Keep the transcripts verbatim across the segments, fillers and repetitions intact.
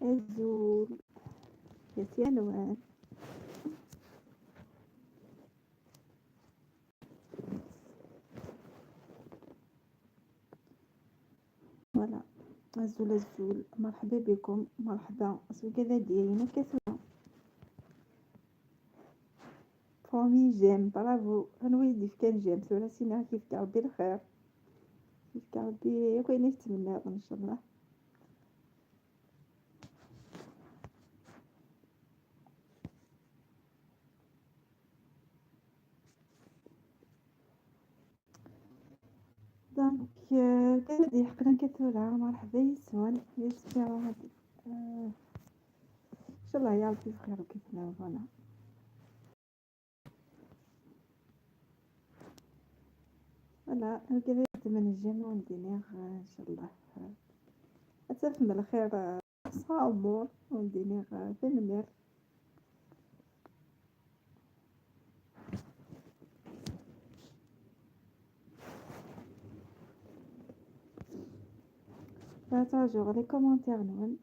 Azul. Yes, ya Noël. Voilà. Azul, azul. مرحبا بكم. مرحبا. Azul, كذا ديالنا كثرة. Premier j'aime, bravo. أنا وليدي في كان j'aime، ثورة سينا كيف ربي الخير. كيف ربي، يا كاين اللي يتمنى إن شاء الله. Donc, euh, كان غادي يحقنا كثورة، مرحبا يسون، يسون هادي. آه، إن شاء الله يا ربي بخير وكيف نعرف أنا. Voilà, نقدر من الجنة وندينيغ، آه، إن شاء الله. آه، أتفهم الخير، آه، صامور وندينيغ، آه، تنمير. Partagez les commentaires نون.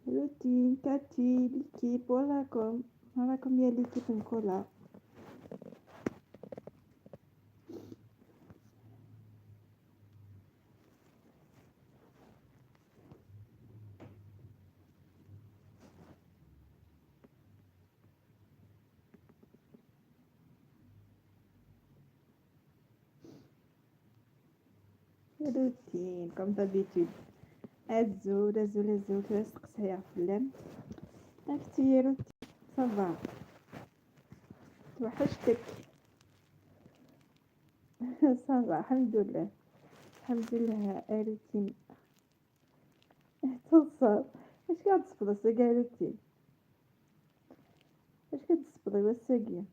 روتين، كاتي، ليكيب، وراكم؟ وراكم يا ليكيب نكولا؟ روتين، comme d'habitude. أزول، أزول، أزول، كيفاش تقصحي يا فلان؟ أختي يا روتين، ça va؟ توحشتك. Ça va، الحمد لله. الحمد لله، يا روتين. توصل. اش قاعد تصبر السكارتي؟ اش قاعد تصبري والساقية؟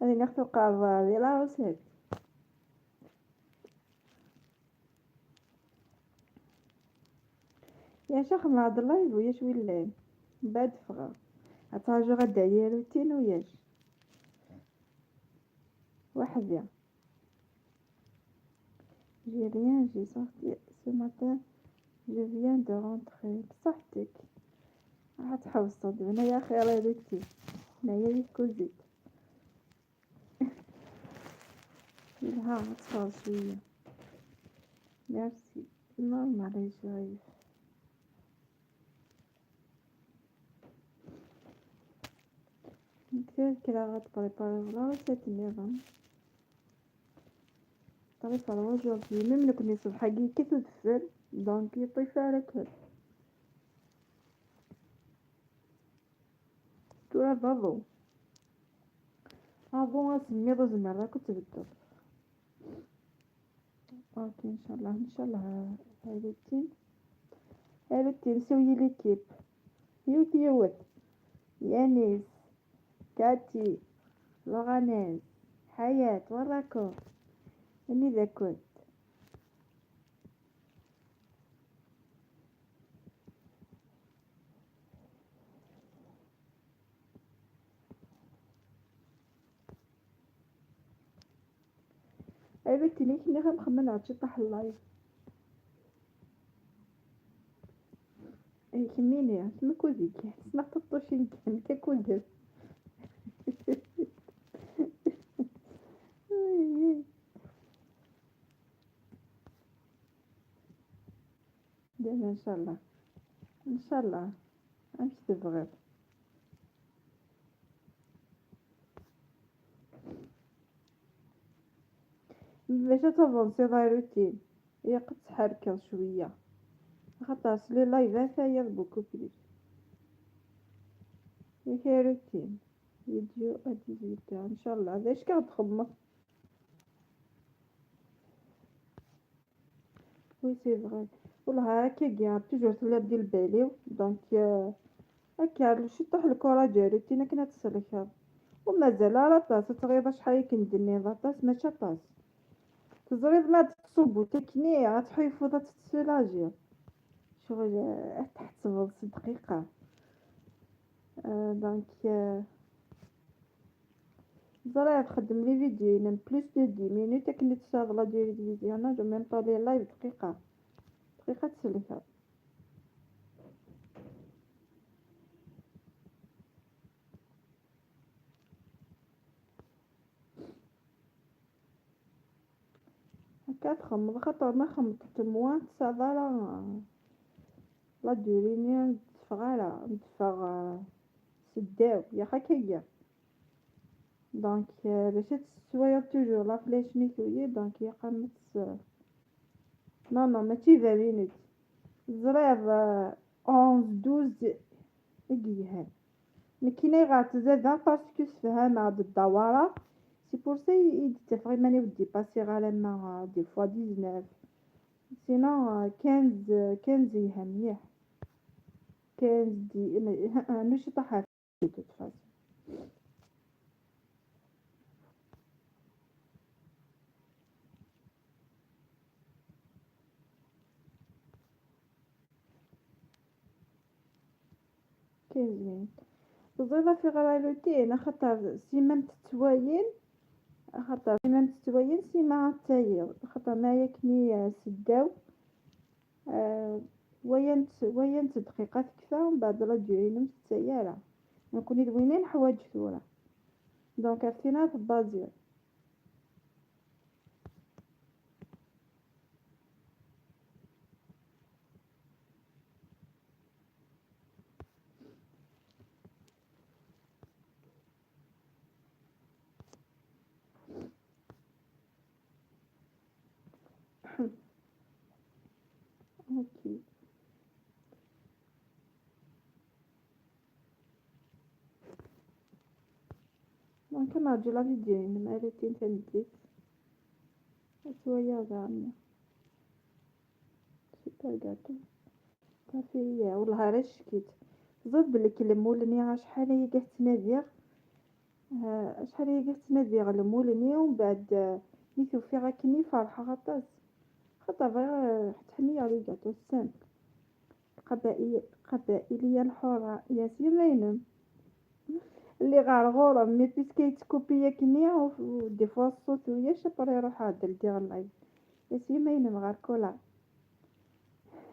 هذه ناخذ قرضة هذه لا وسهل. يا شيخ، مع هاد اللايف وياش وين لين؟ بعد فغا. عطاجو غدا يا روتين وياش. وحدة. J'ai rien, j'ai sorti ce matin. Je viens de rentrer. بصحتك. راح تحوس صدقنا يا خير يا روتين. هنايا ليك كوزيت. لها عطفة شوية. Merci. Normal يا شريف. كثير كذا غتبريباري ولا راه سيت النظام. طريقة aujourd'hui même لو كني صبحا كي كي تدفر donc يطيف على كل. ترى بابو. افون اسمي روز مرة كنت بدو. اوكي، ان شاء الله، ان شاء الله. هاي روتين، هاي روتين، سوي ليكيب. يوت يوت. يانيس، كاتي، لوغانيز، حياة، وراكو؟ اني ذا كنت. ايوا تيني كنا غنخمم عاد شي طاح اللايف. اي كميني كما كوزيك، سمعت الطوشين كان كاكودر. دابا ان شاء الله، ان شاء الله، اش تبغي؟ باش تافونسي لا روتين، هي قد تحركها شويه، خاطر لي لايفات هي بوكو بليس. ياك يا روتين، فيديو ا ديزويت ان شاء الله. علاش كتخمم؟ Oui, c'est vrai. والله هكا كاع توجور تلا ديال بالي. Donc، آه، هكا شي طيح الكرة ديالو تينا كنا تسلكها. ومازال راه طاس تغيض شحال يمكن دني طاس ماشي طاس. تزريض ما تصوب وتكني غتحيفو تتسولاجي. شغل، آه، تحت صفر دقيقة. Euh, donc, euh, ẓriɣ txeddem les vidéos-inem plus de dix minutes akken i tesɛiḍ la durée de vidéo-nneɣ, en même temps les lives دقيقة, دقيقة تسلكها. هكا تخمض، خاطر ما خمضت موان تسعد على la durée-ني، ندفغ على، ندفغ، آه، سداو، يا خاكيا. Donc، آه، باش تسوير toujours la flèche نيتويي، donc يا قامت، آه، non, non، ماشي vingt minutes. ẓriɣ, آه، onze, douze i yelhan. Nekkin ayɣer tzad-aɣ parce que sefhameɣ-d ddawara. C'est pour ça i d-ttafeɣ iman-iw dépasser alamma, euh, des fois dix-neuf. Sinon, euh, quinze, euh, quinze yelha mliḥ. Quinze, dix, ma-, euh, mačči ṭaḥ. De toute façon. Quinze minutes. Teẓriḍ a fi ɣer routine, axaṭer si ma m-tettwayin, axaṭer si ma m-tettwayin, si ma ad tayiḍ, axaṭer ma yakni, eh, seddaw, eh, wayant, wayant dqiqa tekfa, mbeɛd la durée-inem tettay ara. Nekkni d winna i neḥwaǧ tura. Donc, ar tina tebbaziḍ. Ok. Donc, نرجو la vidéo-inem, arut-tt-id tameddit. Ad twaliḍ daɣen. Super gâteau. Safi, ya, wellah ara ccekit. Teẓriḍ belli k-, lmul-nni acḥal ayagi ttnadiɣ, ah, acḥal ayagi ttnadiɣ lmul-nni, umbeɛd, ah, mi t-ufiɣ akkenni ferḥeɣ aṭas. Xaṭer bɣiɣ, ah, ḥedd ḥmiyeɣ les gâteaux simples. Qabail-, Qabailiya lḥura, ya s yemma-inem. Lliɣ ɣer ɣur-m, mais puisque yettkupi akkenni, u, u, des fois ṣṣut ulac, après iruḥ-d ldiɣ live. Ya s yemma-inem ɣer kula.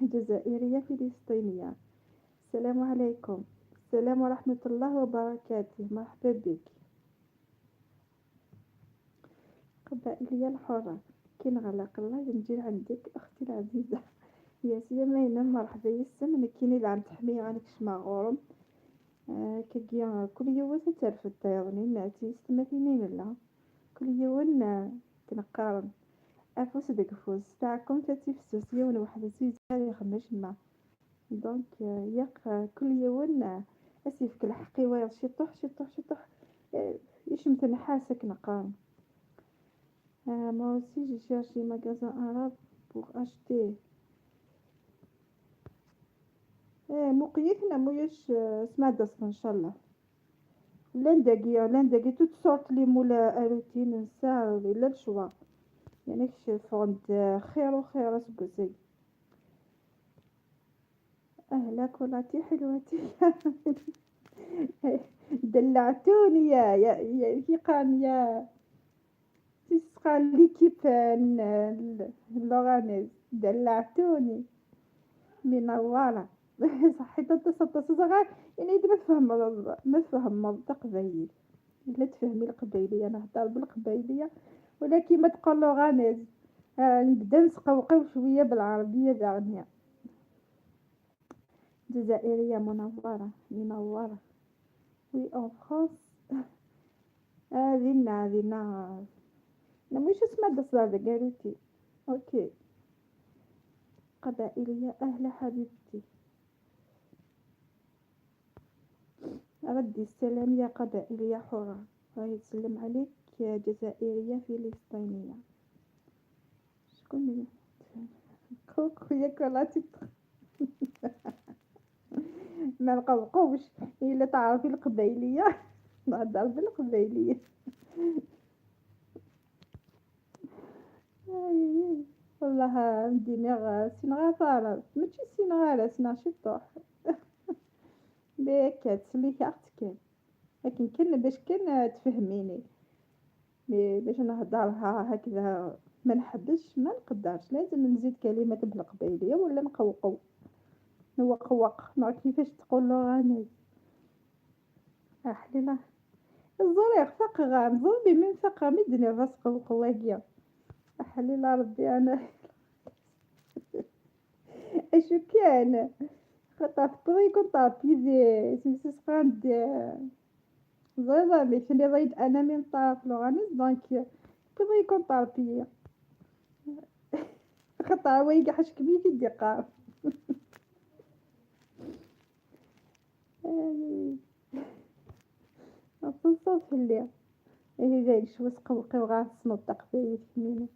جزائرية فلسطينية. السلام عليكم. السلام ورحمة الله وبركاته. مرحبا بك. قبائلية الحرة. كي نغلق الله نجي لعندك أختي العزيزة. يا سيدي مينا، مرحبا يسم. نكيني لعند حمية غنكشمها غورم. آه، كي كل يوم تترفد تايضني نعتي استمتيني لا. كل يوم، آه، كنقارن أفوس دق فوس تاعكم تاتي فسوس يوم واحد زوج تاعي خمش ما. Donc, آه، ياق، آه، كل يوم، آه، أسيفك الحقي ويا شي طوح، شي طوح، شي طوح. آه، يشمت نحاسك نقارن. آه، moi aussi, j'ai cherché magasin arabe pour acheter. إيه، مقيتنا مويش، آه، اسمع دس إن شاء الله. لندقية، لندقية، توت سورت لي مولا روتين نسا، إلا الشوا. يعني كش فغند خير وخير أسقسي. أهلا كولاتي حلوتي. دلعتوني يا، يا، يا، كي قال يا، تسقى ليكيب، آه، ال-، اللوغانيز. دلعتوني. منورة. صحيت انت ستة صغار، يعني انت ما تفهم، ما تفهم تقبايل. لا تفهمي القبايلية، انا نهضر بالقبايلية، ولكن ما تقول لوغانيز. آه، نبدا نسقوقو شوية بالعربية داغنيا. جزائرية منورة، منورة. Oui, en France. آه، دينا، دينا. لا، مش اسمها دصدادة، قالتي. أوكي. قبائلية، أهلا حبيبتي. ردي السلام يا قبائلية حرة. الله يسلم عليك يا جزائرية فلسطينية. شكون اللي كوكو يا كولاتي؟ ما نقوقوش، إلا تعرفي القبايلية، نهضر بالقبايلية. آي، آي. والله ديني غا سين غا فارغ، ماشي سين غا لا سين شي طوح. Mais akka, ttselliḥeɣ-tt kan. Akken kan, bac kan, ah, tfehmini. Mais bac nehder ha-, هكذا، ما نحبش، ما نقدرش. لازم نزيد كلمات بالقبايلية ولا نقوقو. نوقوق. نوع كيفاش تقول لغة ناس. أحلى. الزرير فقرة. نزور بمن فقرة. مدني الرزق وقواقيا. أحلى ربي أنا. أشو كان؟ خطر في الطريق ونطربي ذي سمسس قاند. زوزة، mais كان يضيد أنا من طرف لوغانيز، donc كان يكون طربية. خطر هو يقحش كبير في الدقار. آي. أصلاً صوت في الليل. إيه، جاي شوي سقوقي وغا سنطق فيه، فهميني.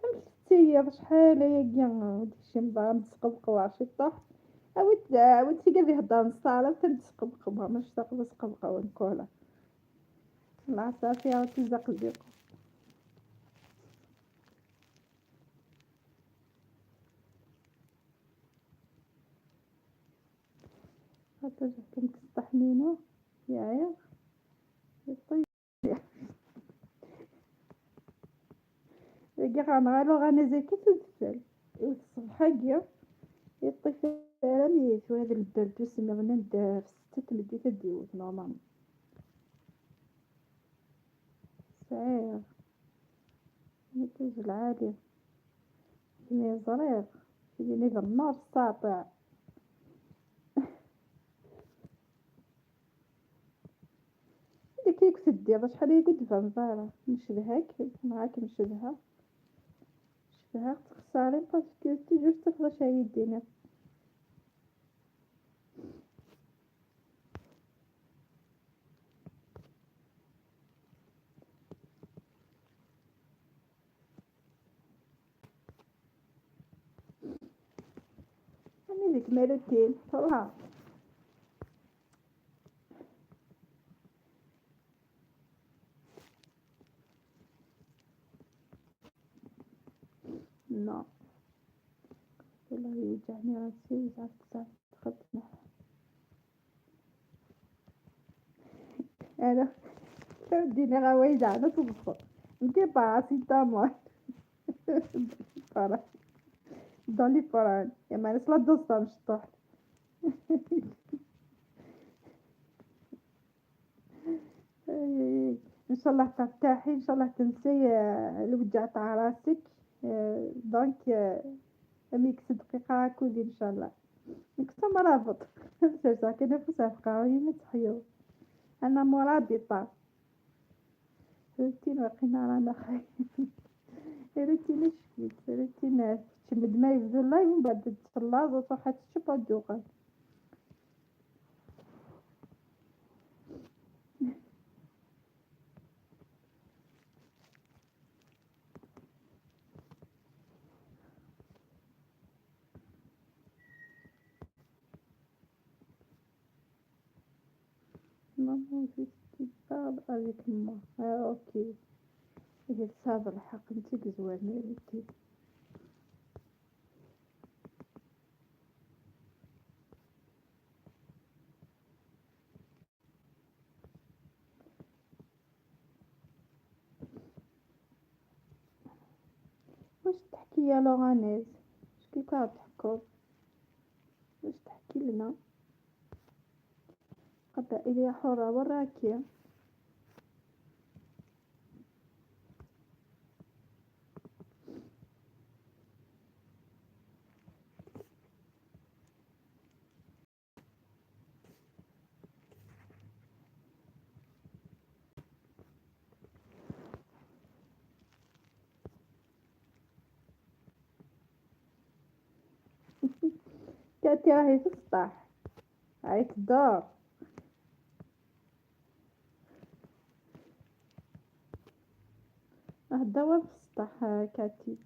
أمك تسير شحال هي كاع داكشي مضام تسقوق وعرفتي طاح. عاود، عاود تيقا فيه دار الصالة، تم تسقوق، ما مش تاخذ سقوق ونكولا. لا، صافي، عاود تزقزق. خاطر كنت تستحمينو، يايا، يطيب. ياكي غنغالو غنزيكي تدفل. الصبحاكي يطيب على ميت، وهذا البردوس اللي غنى ندير في ستة تمديت ديوت normalement. سعير. نتيجة العالي. كيما زرير. كيديني بالنار الساطع. هذيك كيك تدي، شحال هي قد فنزارة. نشبهك، معاك نشبهها. نشبهها، تخسري، parce que toujours تخلص على يدينا. أنا ديك مالوتين، صراحة. لا. والله يوجعني راسي، وجعت، وجعت، دخلت نحو. أنا ديني غا وايدة، أنا تدخل. نجيب باراسيتامول. Dans les poches. يا ما نسلا دوستا مشطوح. إن شاء الله ترتاحي، إن شاء الله تنسي، آه، الوجع تاع راسك. آه، donc، آه، أميك دقيقة كولي إن شاء الله. نكسو مرابط. سيرسا كنا في صفقة، وي متحيو. أنا مرابطة. روتين وقينا رانا خايفين. روتين شفيت، روتين تشمد ما يبدو اللايف ومن بعد تلاز وتروح تشوف الدوغة. Maman, je suis pas avec moi. Ah, ok. هي تصاب الحق، انت زوينة، انت. واش تحكي يا لوغانيز؟ اش كي قاعد تحكوا؟ واش تحكي لنا؟ قبائلية حرة وراكي؟ كاتي راهي في السطح، راهي تدور. هدا هو في السطح، كاتي.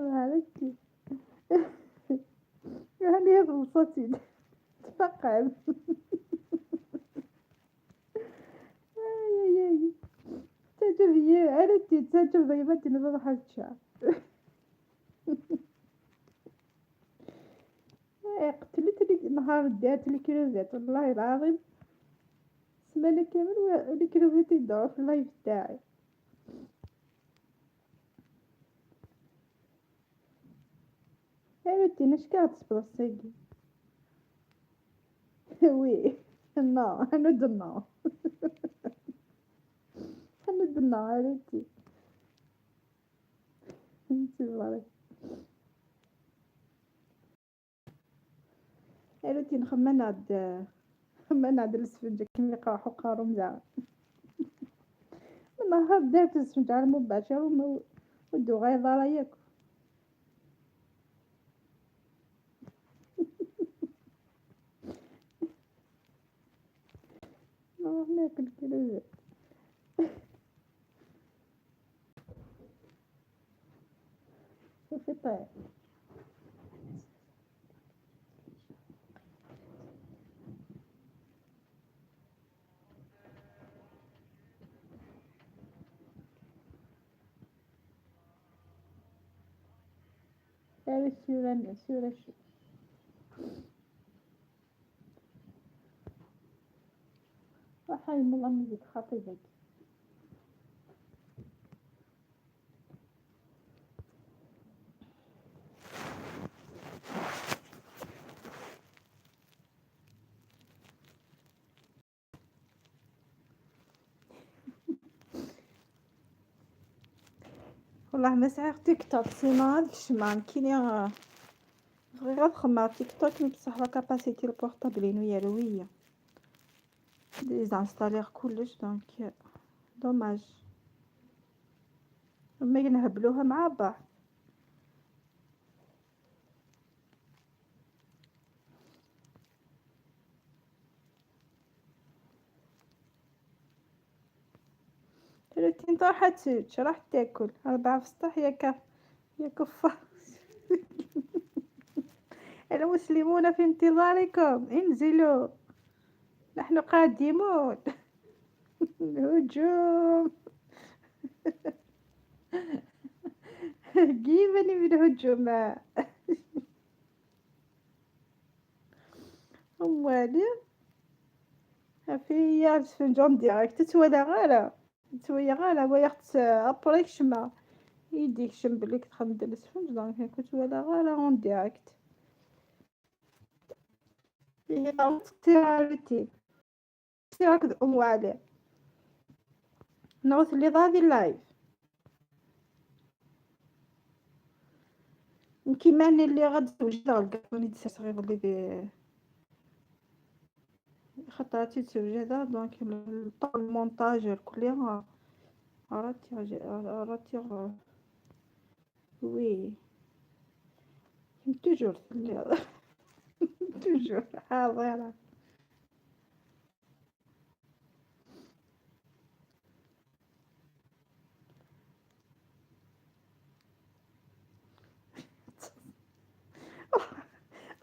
هذاك. يعني هذا الصوت تفقد. آي، آي، آي. تعجبني، أنا تي تعجب ضيبات نظر حاجة. إيه، قتلتني نهار دات الكريزات، والله العظيم. سمانة كامل و-، الكريزات يدور في اللايف تاعي. يا بنتي، ناش كاع تصبر الساقي؟ وي. نو، انا دو نو. انا دو نو، يا بنتي. انتي برك. يا بنتي، نخمن عاد، خمن عاد السفنجة كيما يقرحو قارو مزال. من نهار دارت السفنجة على المباشر وما ودو غير ضارا ياكل. نروح ناكل كروزات. شوفي طيب. هذا السيرة، السيرة شو؟ راح يملى مزيد خطيبك. والله ما سعيغ تيك توك، سينو هاد الشمعة كيني. بغيغ خدمة تيك توك، مي بصح لا كاباسيتي البورطابل ينو يروية. ديزانستاليغ كلش، دونك دوماج. مي نهبلوها مع بعض. ثلاثين طاحت، راح تاكل أربعة في سطح يا ك-، يا كفار. المسلمون في انتظاركم، انزلوا، نحن قادمون. الهجوم. جيبني من الهجوم. أموالي. هافي هي السفنجة ديريكت، تتوالى غالا، تتوالى غالا، ويا خت أبري كشما. يدي كشم بلي كتخدم ديال السفنج، دونك كتوالى غالا اون ديريكت. هي تختي روتين. سي هكذا أم علي. نغوث اللي ضادي اللايف. كيما أنا اللي غتزوج دار الكاطوني ديال صغير اللي في خطراتي تزوج هذا، دونك الطول المونتاج الكل راه، راه تيغ-، راه تيغ-، وي. توجور اللي توجور حاضرة.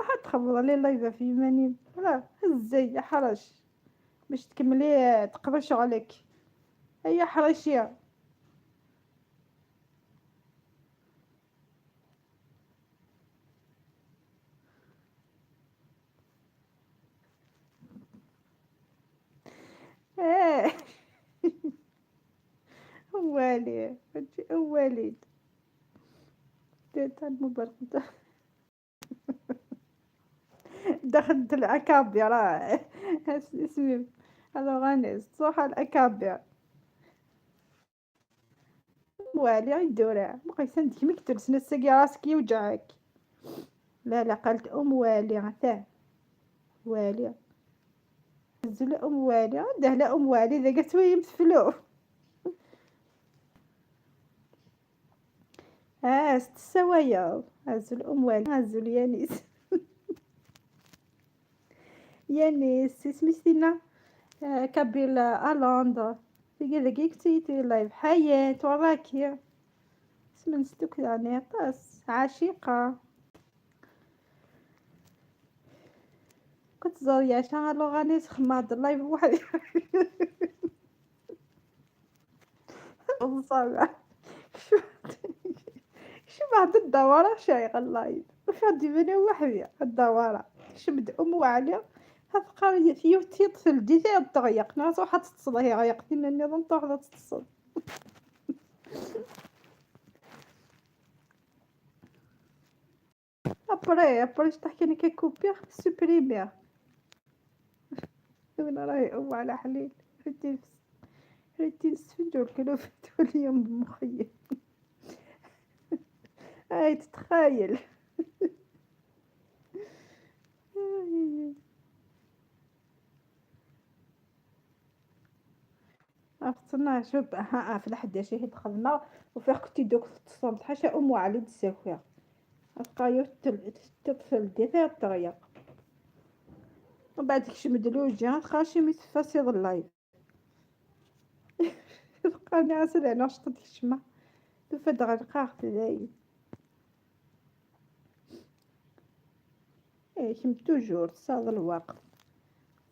راح تخبط عليه اللايف في يماني. لا، هزي يا حرش باش تكملي تقضي شغلك. هيا حرشي. ايه. أموالي، هادشي أموالي. تاع المبالغ. دخلت الأكابر، آه. اس-، اسمي. الوغ أنا الصوحة الأكابر. والي غيدورا. مقيسة عندك مكتب سنة ساقي راسك يوجعك. لا، لا، قالت أم والي، عفا. والي. نزل أم والي، عنده لا أم والي، إذا قالت وين يمثلوا. اه، ست السوايع. هزوا الأم والي، هزوا اليانيس. يانيس، اسمي ستينا. آه، كابيل، آه، ألوندر. تيجي ذاكي كتيتي لايف حياة، وراكي؟ Smen s tukla-nni aṭas. Ɛaciqa. Kut ẓer yaca aluɣani sxemmaɣ-d live weḥdi. Ẓẓawa. Kecmeɣ-d ddawara cayɣ live. Ufiɣ-d iman-iw weḥdi. Ddawara. Tekcem-d Umm Waɛli. Ha teqqar yiwet tiṭ teldi tayeḍ teɣyeq. Neɣ truḥ ad teṭṭseḍ ihi ɣyeq tinna nniḍen truḥeḍ ad teṭṭseḍ. Après, après, je t'ai كان كوبير سوبريمير. وين راهي أم على حليل؟ ريتي، ريتي نسفنج والكلوف تولي يوم بمخيم. هاي تتخايل. خصنا شوف، ها، ها، في الحداش هي الخدمة، وفيها كنتي دوك تصوم حاشا أم علي تساكيها. تلقايو تل-، تطفل دي فيها الطريق. ومن بعد تكشم دلوجي، تخاشي مي تفاسي اللايف. تلقاني عسل على شطة تكشمة. تفد غلقاق تدايم. إيه، كيما toujours، تصاد الوقت.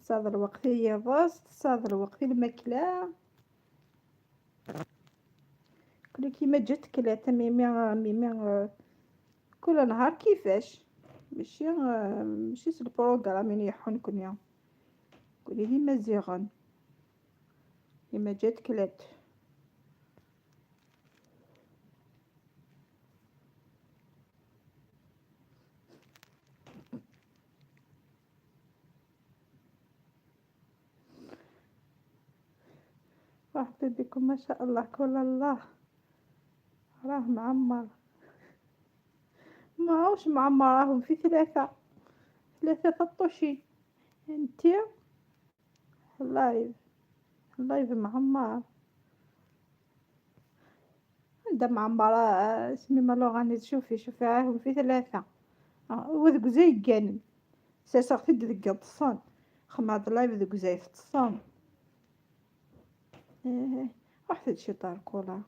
تصاد الوقت هي الراس، تصاد الوقت هي الماكلة. كل كيما جات كلات ميمي، ميمي، آه، كل نهار كيفاش. ماشي، آه، ماشي س البروغرام اللي يحن كنيا. قولي لي مزيغن. كيما جات كلات. مرحبا بكم، ما شاء الله، كل الله راه معمر. ما هوش معمر، راهم في ثلاثة، ثلاثة فطوشين. انتي اللايف، اللايف معمر. عندها معمرة، آه، اسمي مالو غاني تشوفي، شوفي راهم في ثلاثة. آه، وذ قزاي كانن. ساسا تد ذق التصان. خمعت لايف ذ قزاي في التصان. إيه، رحت لشي طاركولا.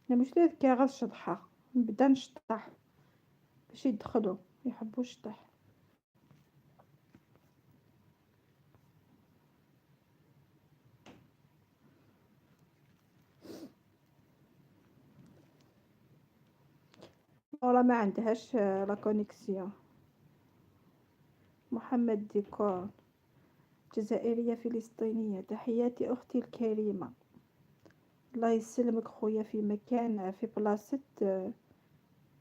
لا، مش ذاك كاغذ شطحة. نبدا نشطح باش يدخلوا، يحبوا الشطح. والله ما عندهاش، آه، la connexion. محمد ديكور، جزائرية فلسطينية، تحياتي أختي الكريمة. الله يسلمك خويا، في مكان، في بلاصة، آه،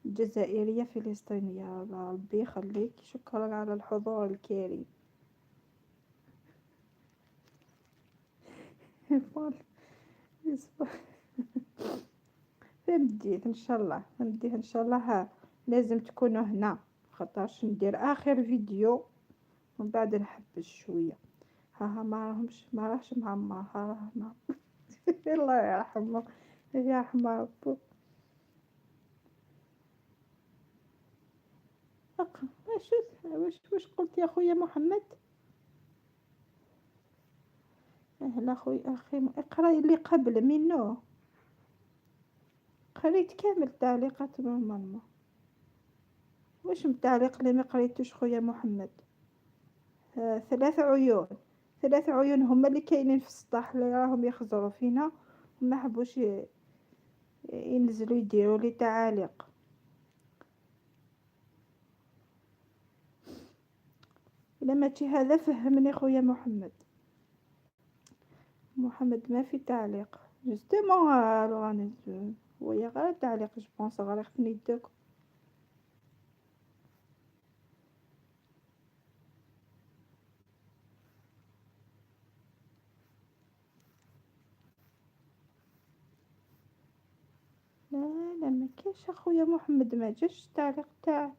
جزائرية فلسطينية. الله، ربي يخليك، شكرا على الحضور الكريم. فين بديت؟ إن شاء الله، فين بديت؟ إن شاء الله، ها، لازم تكونوا هنا، خاطرش ندير آخر فيديو ومن بعد نحبس شوية. ها، ها، ما راهمش، ما راهش معمر، ها، راه هنا. الله يرحمه، يرحم ربو. أق-، واش، واش، واش قلت يا خويا محمد؟ أهلا خويا أخي، اقرا اللي قبل منه. قريت كامل التعليقات normalement. واش من تعليق اللي ما قريتوش خويا محمد؟ آه، ثلاث عيون، ثلاث عيون هما اللي كاينين في السطح اللي راهم يخزروا فينا، وما حبوش ي-، ينزلوا يديروا لي تعاليق. إلا ماشي هذا فهمني خويا محمد. محمد ما في تعليق. Justement، آه، راني ز-، ويا غير تعليق، je pense غير خفني يدوك. لا، لا، ما كاينش أخويا محمد، ما جاش التعليق تاعك.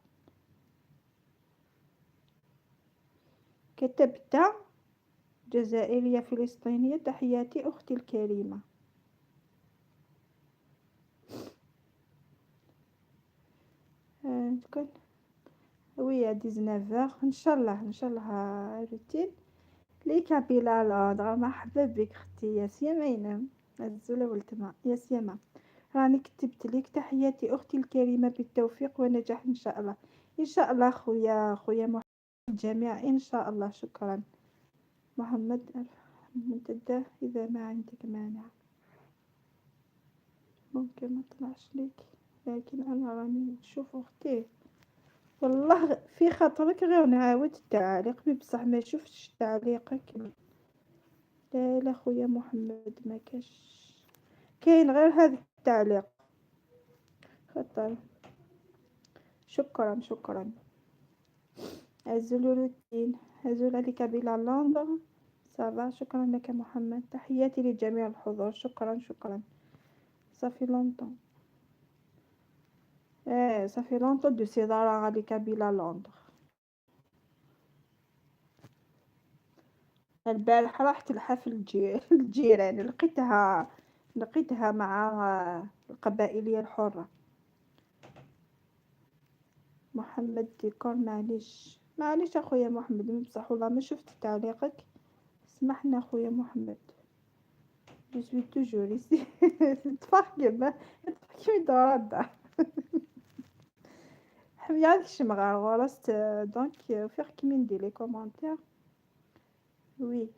كتبت: جزائرية فلسطينية، تحياتي أختي الكريمة. آه، تكون، oui، à dix-neuf heures. إن شاء الله، إن شاء الله، آه، روتين. ليك بلال، آه، مرحبا بك ختي ياسيا مينم. أزول ولتما يا سيما، راني كتبت ليك: تحياتي أختي الكريمة، بالتوفيق والنجاح إن شاء الله. إن شاء الله خويا، خويا محمد، الجميع إن شاء الله. شكرا محمد المنتدى، إذا ما عندك مانع. ممكن ما طلعش ليك، لكن أنا راني نشوف أختي. والله في خاطرك غير نعاود التعاليق، mais بصح ما شفتش تعليقك. لا، لا خويا محمد، ما كاش، كاين غير هذا التعليق. خطر. شكرا، شكرا. أزول روتين، أزول عليك بلا لندن. Ça va، شكرا لك محمد، تحياتي لجميع الحضور، شكرا، شكرا. Ça fait longtemps. ايه، ça fait longtemps de ces دار عليك بلا لندن. البارح رحت لحفل الجي-، الجيران، لقيتها، لقيتها مع القبائلية الحرة. محمد ديكور، معليش، معليش أخويا محمد، من بصح والله ما شفت تعليقك، سمحنا أخويا محمد. Je suis toujours ici. تفرحي ما، تفرحي دور الدار. حمية هذيك الشمغار غرست، donc فيغ كيما ندير les commentaires. Oui.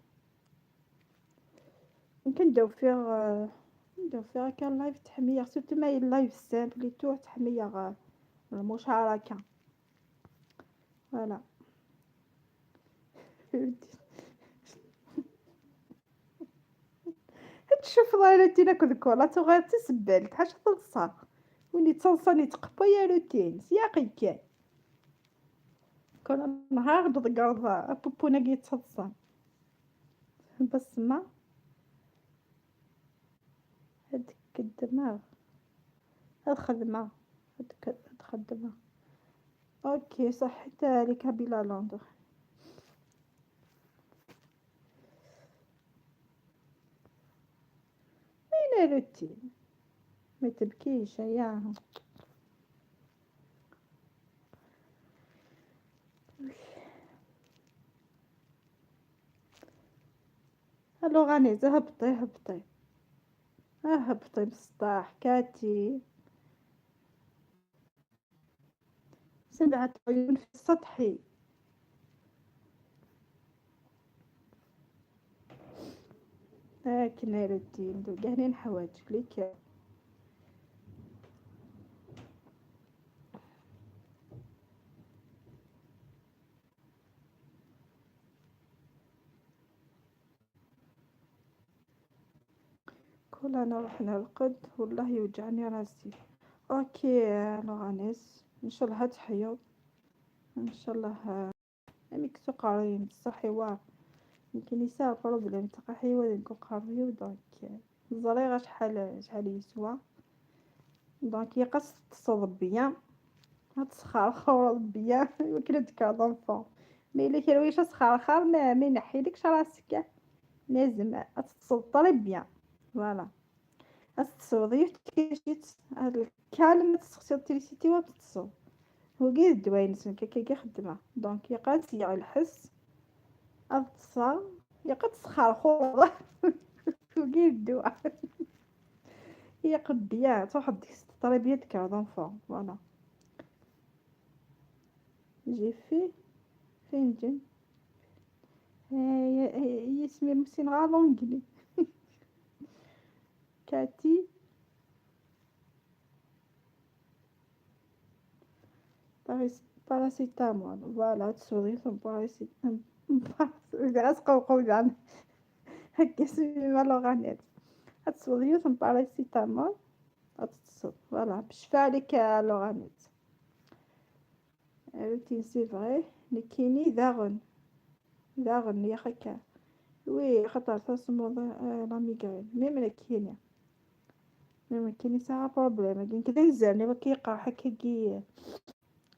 يمكن نداو فيغ، نداو فيغ هكا لايف تحمية، surtout ما لايف simple et tout تحمية غا المشاركة. Voilà. تشوف الله روتين أكد كولا، تو غير تسبالت، حاجة تنصر. وين يتصنصن يتقبى يا روتين، سياقي كان. كل نهار تضقرض أبوبونا كي يتصنصن. بصمة. هاديك الدماغ. الخدمة. هاديك الخدمة. أوكي، صحيت عليك بلا لندن. وين روتين؟ ما تبكيش يا. الو غانيزة، هبطي، هبطي. اه، هبطي بسطاح، كاتي. سبعة عيون في السطح. هاك نير الدين، دو كاع لين حوايجك ليك. كل أنا نروح نرقد والله يوجعني راسي. أوكي، لوغانيس، إن شاء الله تحيو، إن شاء الله. آه، أمي كنتو قاريين بصح إيوا يمكن يساعد بروبليم تاع حيوان نكون قاريو، donc زريغة شحال، شحال يسوى. Donc يقص تصوض بيان، هاد الصخار خورض بيان. وكلا دكا دونفون، مي إلا كان ويش صخار خار ما، ما ينحيلكش راسك، لازم تصوض طري بيان. Voilà. أتصوض يفتكشيت هاد الكالم تسخسي التريسيتي وتتصوض. هو كي الدواين سن كي كي خدمة، donc يقاس يا الحس. أتصا يقد صخار خور. وكي الدواء. يقد يا تروح ديك تطري بيدك هذا فون، voilà. J'ai fait. فين جن؟ هي، هي اسمي مسين غا لونجلي. كاتي. باريس-، باراسيتامول. Voilà، تسوضي ثم باراسيت-، غاس قوقو زعما. هكا سمي ما لوغانيت. تسوضي ثم باراسيتامول. تتصل. Voilà، بالشفا عليك يا لوغانيت. روتين، c'est vrai. نكيني داغن. داغن يا خكا. Oui، خطر تصمو، آه، la migraine. Même نكيني. Même نكيني ساعة بروبليم. كي نكذا نزالني وكي يقرحك كي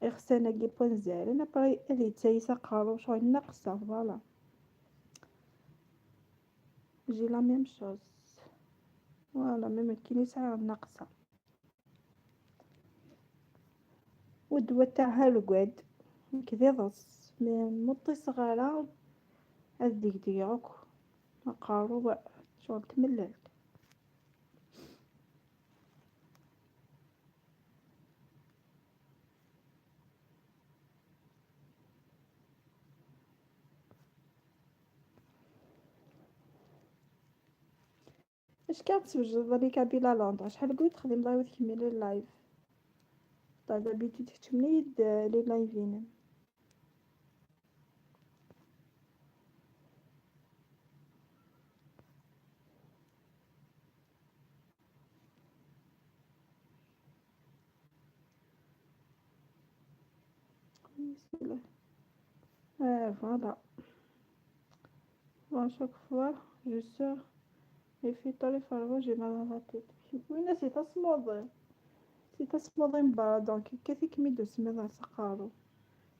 يغسانا كي بون زالن. أبري اللي تسايسا قارو شغل ناقصة. Voilà. J'ai la même chose. Voilà، même نكيني ساعة ناقصة. والدواء تاعها القعد كذا ضص، مي مطي صغارة. هذيك ديالك أقارو شغل تمللت. كانت توجد لي كابيلا لندن، شحال قلت خدمت غير تكمل اللايف. طيب، بيتي تكتمني يد لي لايفين. آه، voilà. Bon, chaque fois, je sors et fais tous les fardeaux, j'ai mal à la tête. Oui, mais c'est ta small. C'est ta small, donc, qu'est-ce qui me doit se mettre à sa caro?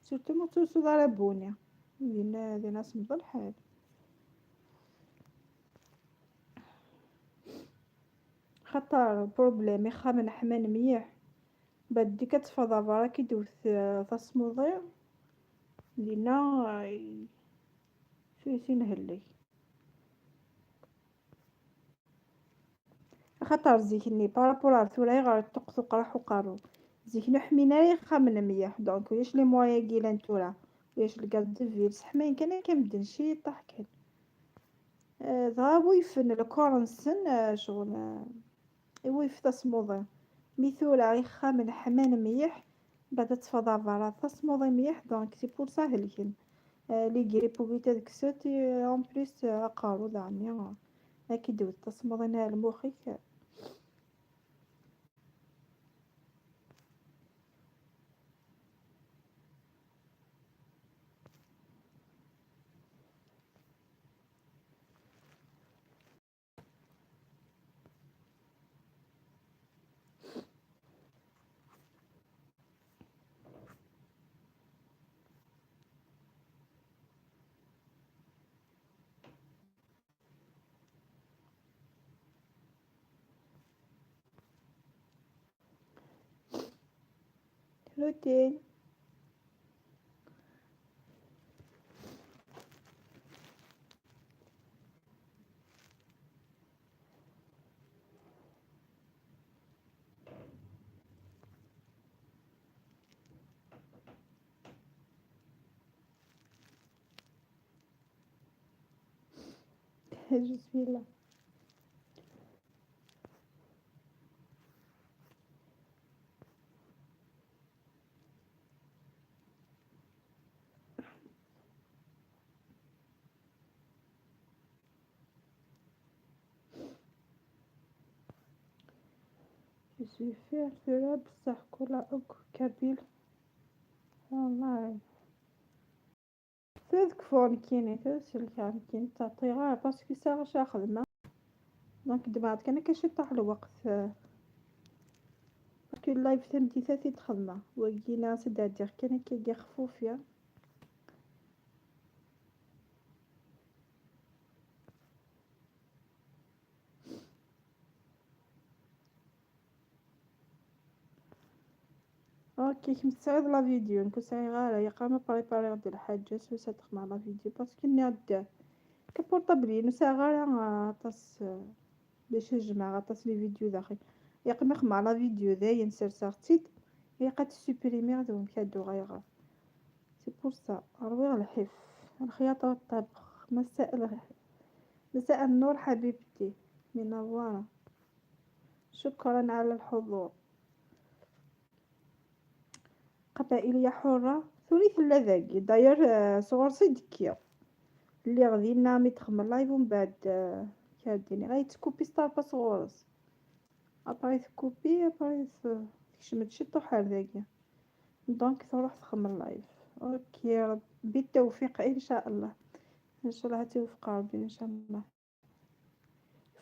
Surtout, moi, tout ça, la bonne. دينا دينا سمض الحال. خاطر بروبليم يخمن حمان مليح، بعد ديك كتفضى برا كي دوت تصموضي. دينا في سين هلي. خاطر زيكني بارابور على ثورة غير الطقطق راح وقارو. زيكني حمينا يخمن مليح، دونك وياش لي موايا كيلان تورا، وياش الكاد دو فيل سحمين كان كمدن شي طاح كان. آه، دغا ويفن الكورنسن، آه، شغل، آه، ويف تصموضي. مي ثورة يخمن حمان مليح، بعد تفضى برا تصموضي مليح، دونك سي بور سا هلكن. آه، لي غريب وكيتا ديك سوتي، آه، اون بليس، آه، اقارو دعني، آه. اكيد دوت تصموضي نهار المخيك. روتين. Je suis là. Je suis fière de la بصح كلها أك كابيل. والله. تذكفون كيني تسلكان كين تعطيها parce que ça غاش خدمة. دونك دمعت كان كاش يطيح الوقت. Parce que اللايف تمدي ثلاثي تخدمة. وقينا سدادير كان كي خفوفيا. اوكي، كنت سعيد لا فيديو، نكون سعيد غير يا قام بريباري غدي الحاجة سوسة تخمع لا فيديو parce que ني عدا كبورطابلي نسا غير، آه، طاس، آه، باش نجمع غطاس لي فيديو داخل. يا قام يخمع لا فيديو داين سير سارتيد، يا قد سوبريمي غدي ونكادو غير. C'est pour ça، أرويغ الحف، الخياطة والطبخ. مساء الخ-، مساء النور حبيبتي، منورة. شكرا على الحضور. قبائلية حرة، ثوري ثلا ذاكي. داير، آه، صغر صدكي. اللي غدينا مي تخمم لايف ومن بعد، آه، كاديني. غيتكوبي ستار باس غورس. ابري تكوبي، ابري ت-، تكشم تشي طوحة هذاكيا. دونك تروح تخمم اللايف. اوكي، رب-، بالتوفيق ان شاء الله. ان شاء الله توفق ربي ان شاء الله.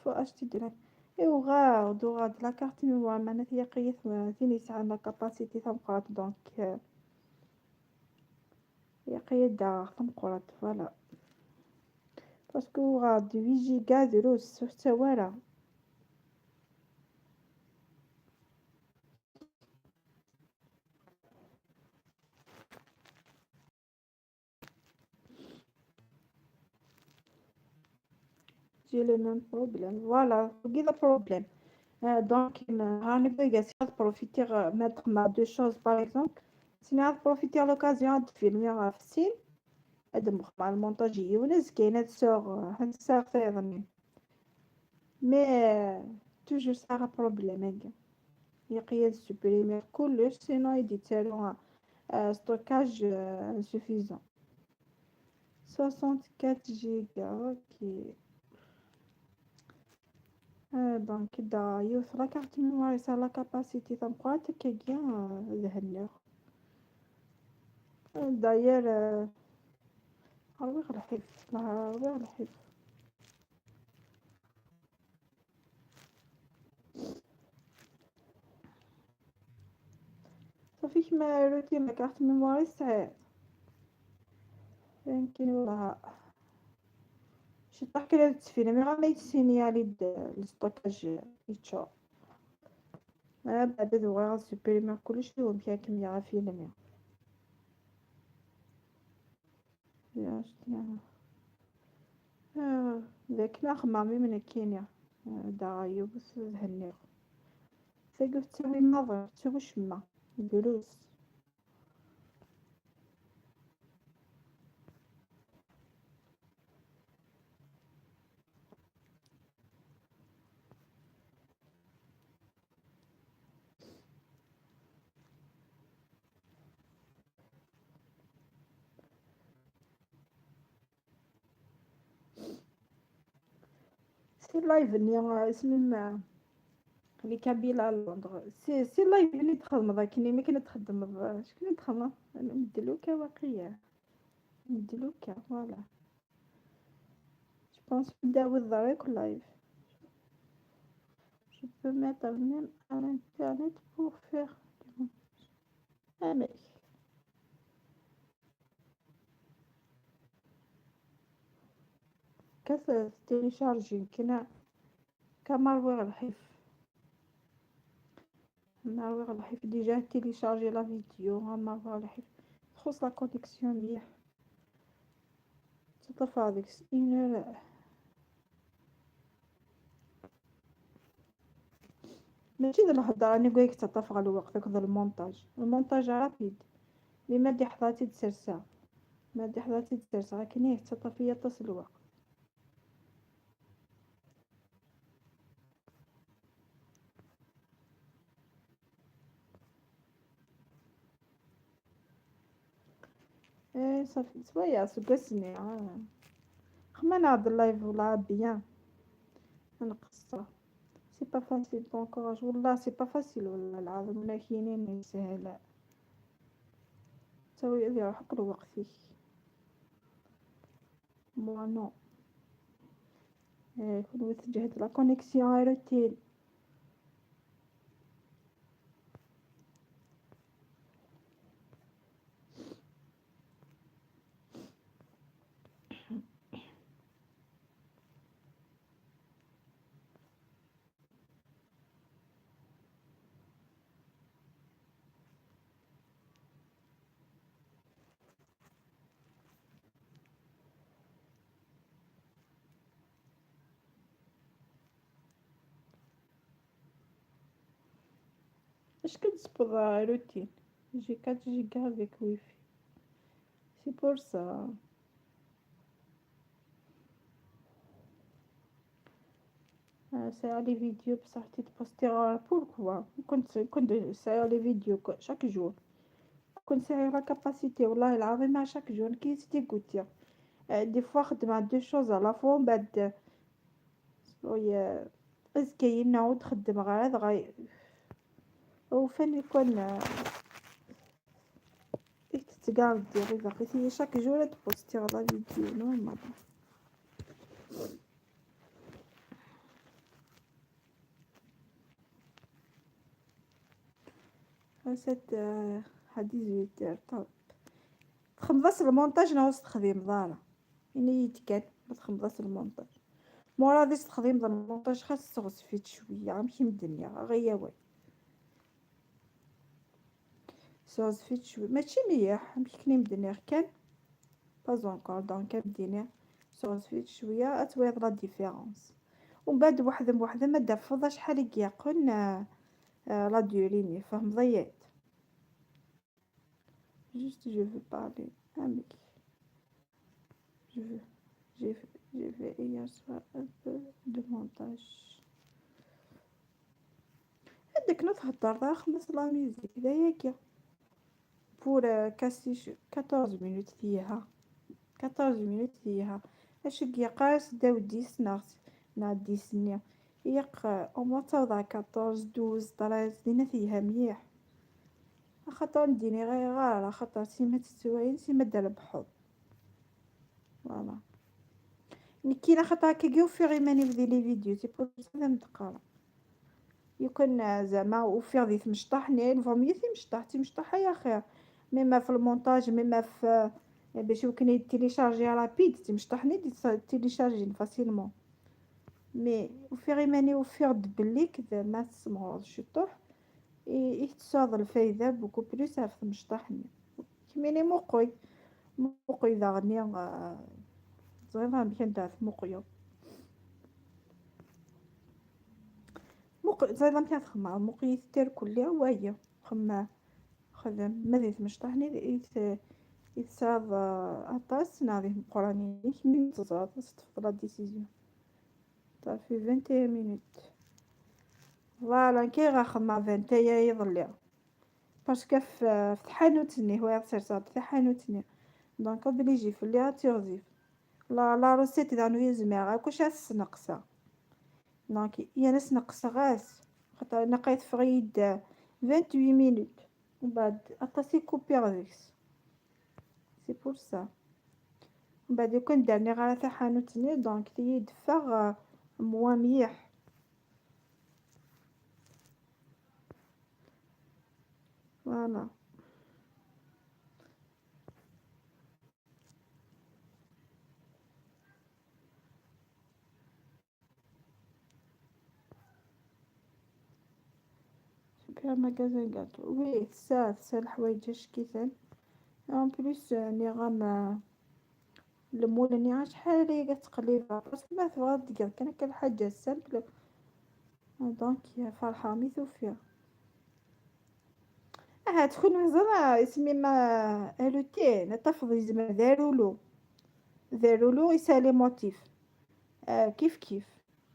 فو اشتي دراهم. ايوا غاود وغاود لا كارت ميموار معناتها هي قيت ثاني يسعى لا كاباسيتي تاع مقرات دونك، آه، هي قيت داغ تاع مقرات فوالا. باسكو غاود huit جيجا دروس حتى ولا. J'ai le même problème. Voilà, j'ai le problème. Euh, donc, euh, راني بغا سي بروفيتي mettre ma deux choses, par exemple. سيني بروفيتي لوكازيون تفيلمي راه في السين. هاد مخ مع المونتاج يونس كاينه سور، هاد سور تيضني. Mais, euh, toujours ça a problème, hein. Il y a rien de supprimer. Cool, sinon, il dit, euh, stockage, euh, insuffisant. Soixante-quatre giga, ok. Euh, donc, da, yiwet la carte mémoire, ça la capacité, ça me croit que bien, euh, de هنير. Euh, d'ailleurs, euh, ṛwiɣ lḥif, ṛwiɣ lḥif. صافي، كيما روتين la carte mémoire يسعى. يمكن والله شي طاح كده التسفينة، mais غير ما يتسينيالي د-، الستوكاج يتشور. أنا بعد دوغا غنسوبريمي كلشي ومشي كمية غا فيلمي. يا شتي أنا. آه، ذاك لا خمامي من كينيا. آه، دا يوبس هنيغ. ثقف تسوي النظر، تسوي شما. دروس. سي لايف ني اسمي ما لي كابيلا لندن. سي، سي لايف ني تخدم ذاك ني ما كنا تخدم شكون تخدم؟ مدلوكا واقيلا. مدلوكا، voilà. Je pense que David Zarek live. Je peux mettre même à l'internet pour faire du montage. Ah, mais كاس تيليشارجي كنا كمرويغ الحيف. مرويغ الحيف ديجا تيليشارجي لا فيديو، مرويغ الحيف. تخص لا كونيكسيون مليح. تطفى هذيك س-، إينور. ماشي د الهضرة، أنا نقول لك تطفى الوقت، هذا المونتاج، المونتاج رابيد. مي ما دي حضرتي تسرسع، ما دي حضرتي تسرسع، لكن هي تطفى هي تصل الوقت. ايه صافي، سوايع سقسني، آه. خمنا هاد اللايف ولا بيان. نقصر. C'est pas facile ton courage. والله c'est pas facile، والله العظيم. ولا كاينين يسهل. تسوي اللي روحك لوقتك. Moi non. إيه، كون وتجهد la connexion روتين. اش كتسبض روتين؟ J'ai quatre giga avec wifi. C'est pour ça. آه، ساعة لي فيديو بصح تي تبوستي غير بوركوا؟ كنت، كنت ساعة لي فيديو ك-، chaque jour. كنت ساعة la capacité، والله العظيم ما chaque jour كي تي قلتي. آه، des fois خدمة deux choses à la fois، ومن بعد وي، ازكي نعاود خدم غير هذا غي-، وفين يكون، آه، إيه تتقاعد ديري باقي تي chaque jour تبوستي على فيديو normal. هسه، آه، ها dix-huit heures. طب. تخمضات المونتاج ناوس تخديم ضارة. يعني يتكاد ما تخمضات المونتاج. مورا ديس تخديم ضارة المونتاج خاص تغسفيت شوية، غير مشي من الدنيا، غير يا وي. سوز فيت شوية، ماشي مليح، مكني من الدنيا كان. Pas encore، donc كان الدنيا. سوز فيت شوية، اتويض la différence. ومن بعد وحدة بوحدة ما دفض شحال يقيقن، آه، آه، la durée ني، فهم ضيعت. Juste, je veux parler avec. Je veux. J'ai fait. J'ai fait hier soir un peu de montage. Hadakken ur theddreḍ ara, xemmemeɣ la musique, d ayagi. Pour, euh, quasi quatorze minutes tiha. Quatorze minutes tiha. Acu i yeqqar-as ddaw dix neɣ s-, neɣ dix-nni? Yeq-, au moins ttaweḍ ɣer quatorze, douze, treize, dinna tiha mliḥ. Axaṭer ur d-iniɣ ayɣer, axaṭer sima tettwayen, sima d-rebḥeḍ. Voilà. Nekki la xaṭer akkagi ufiɣ iman-iw di les vidéos, c'est pour ça d am-d-qqareɣ. Yukan, ah, zama ufiɣ di tmecṭaḥ-nni, il vaut mieux timecṭaḥ, timecṭaḥ ay axir. Même ɣef le montage, même ɣef, ah, bac iwakken ad télécharger rapide, timecṭaḥ-nni ad télécharger facilement. Mais ufiɣ iman-iw, ufiɣ-d belli k-, ma tesmeɣreḍ ciṭuḥ, i, i tesɛuḍ lfayda beaucoup plus ɣef tmecṭaḥ-nni. Kemmini muqel, muqel daɣen, ah, teẓriḍ amek anda ara tmuqleḍ. Muqel, teẓriḍ amek ara txemmeḍ, muqel-it irkelli, wagi, xemmem, xdem. Ma di tmecṭaḥ-nni i t-, i tesɛiḍ, ah, aṭas, neɣ di tmeqqranin, kemmini teẓriḍ, ad teṭṭfeḍ la décision. Ṣafi vingt et un minutes. Voilà, nekk ay ɣer xemmeɣ vingt et un iḍelli. Parce que f-, f tḥanut-nni, hwa ad serseɣ taḥanut-nni. Donc, obligé fell-i ad tiɣzif. La, la recette daɣen ur zmireɣ akk ad s-sneqseɣ. Donc, yal ass neqseɣ-as. Xaṭer ilaq ad teffeɣ-iyi-d vingt-huit minutes. Mbeɛd, aṭas i kupiɣ deg-s. C'est pour ça. Mbeɛd, yakan ur d-rniɣ ara taḥanut-nni, donc, tiyi d-teffeɣ, euh, mwa mliḥ. Voilà. Super magasin gâteau. Oui, tesɛa, tesɛa leḥwayeǧ ackiten. En plus, euh, nniɣ-am, euh, lmul-nni acḥal ay ttqellibeɣ. Parce que ma tebɣiḍ ad tgeḍ kan akka lḥaǧa simple. Donc, ferḥeɣ mi t-ufiɣ. Ahat kunwi ẓra isem-im, ah, routine, ad tafeḍ yezmer d arulu. D arulu yesɛa les motifs. Ah, kif kif.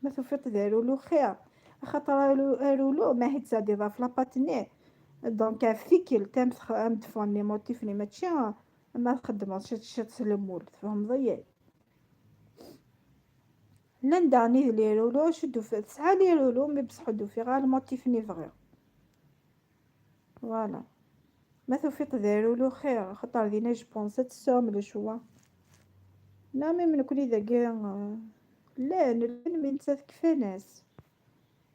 Ma tufiḍ d arulu xir. Axaṭer aru-, arulu, ma hi tesɛeddiḍ ɣef la pâte-nni. Donc, ɣef tikkelt, am tx-, am d-ffɣen les motifs-nni, mačči, ah, ma txeddmeḍ ciṭ, ciṭ s lmul, tfehmeḍ-iyi? Llan daɣen i d les rouleaux, acu d-ufiɣ, tesɛa les rouleaux, mais bṣeḥ ur d-ufiɣ ara lmotif-nni bɣiɣ. Voilà. Ma tufiḍ d arulu xir, axaṭer dinna je pense ad tesɛum le choix. Non, même nekkni dagi, euh, llan, llan, mais nettat kfan-as.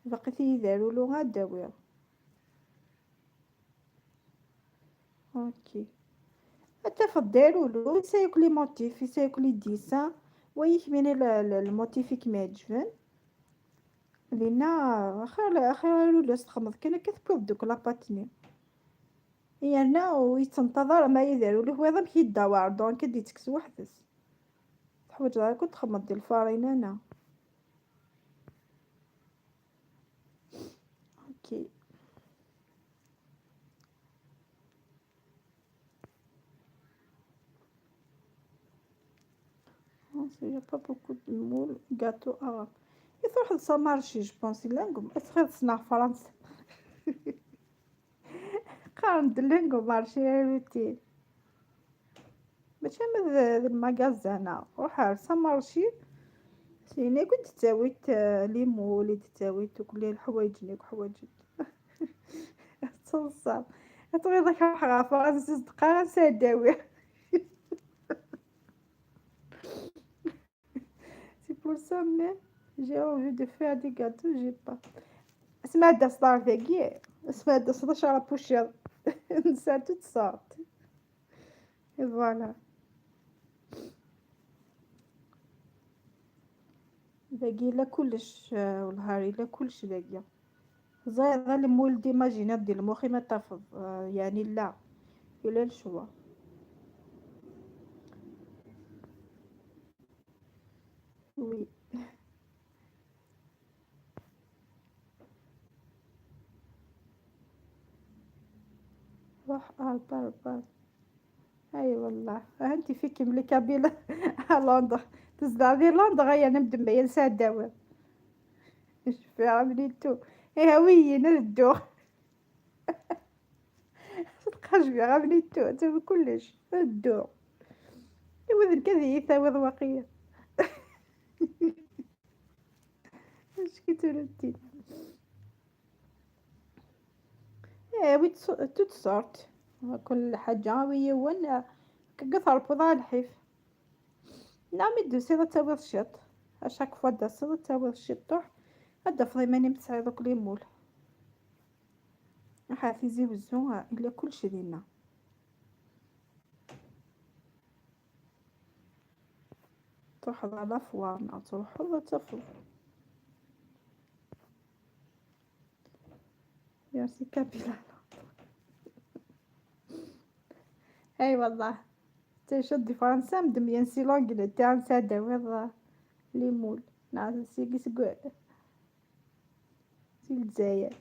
Baqit-iyi d arulu ad d-awiɣ. Ok. Ad tafeḍ d arulu, yesɛa akk les motifs, yesɛa akk les dessins. Wa yekmini le, le, le motif i kem-iɛeǧben. Dinna, axir, axir arulu s texmeḍ kan akka tewwiḍ-d akk la pâte-nni. Yerna ur yettenṭaḍ ara ma yid arulu, wayeḍ amek yeddawer, donc ad d-ittekkes weḥd-s. Teḥwaǧeḍ ara akk txemmeḍ di lfarina, neɣ? Ok. Il y a pas beaucoup de moules, gâteaux arabes. I truḥeḍ s amarci, je pense, llan deg-, ad txiḍ ssneɣ Fransa. Qqaren-d llan deg umarci, ay routine. Mačči ama d, d lmagazan-a. Ruḥ ar s amarci. Syin akk i d-ttawiḍ, eh, les moules, i d-ttawiḍ akk leḥwayeǧ-nni akk ḥwaǧent. Tettaḍsaḍ. Ad tɣiḍ ad k-ruḥeɣ ɣer Fransa, ẓeddqeɣ ansa ad d-awiɣ. C'est pour ça même, j'ai envie de faire des gâteaux, j'ai pas. Asma ad d-taseḍ ar dagi, asma ad d-taseḍ acu ara puciḍ. Nesɛa toutes sortes. Et voilà. Dagi yella kullec, ah, wellah yella kullec dagi. Ẓriɣ d lmul d'imaginer di lmux-im ad tafeḍ, ah, yeɛni la, yella lecwa. Oui. Ruḥ, ah, par, par. اي والله، انت فيك ملي كابيل. À Londres. Tezdeɣ di Londres, ay anam d-mbayen sɛeddawiḍ. Cfiɣ amnittu. Ihawiyin ad dduɣ. Tqajbiɣ amnittu, ad tawi kullec. Ad dduɣ. Iwid nekk ad iyi-tawiḍ waqila. Acu-k-id tura? Eh, oui, toutes sortes. Kul ḥaǧa, awi yiwen, eh, kegget rpuḍ ɣer lḥif. Neɣ mi d-tusiḍ ad tawiḍ ciṭ. À chaque fois d-taseḍ ad tawiḍ ciṭuḥ. Ad d-tafeḍ iman-im tesɛiḍ akk limul. Ahat Tizi Wezzu, eh, illa kullec dinna. Truḥeḍ ɣer la foire, neɣ truḥeḍ ad tafeḍ. Merci Kabila. Ay wallah. Tecciḍ di Fransa, am d-myen si l'Angleterre, nesɛa d-tawiḍ limul. Neɣ sigi seg, si Lezzayer.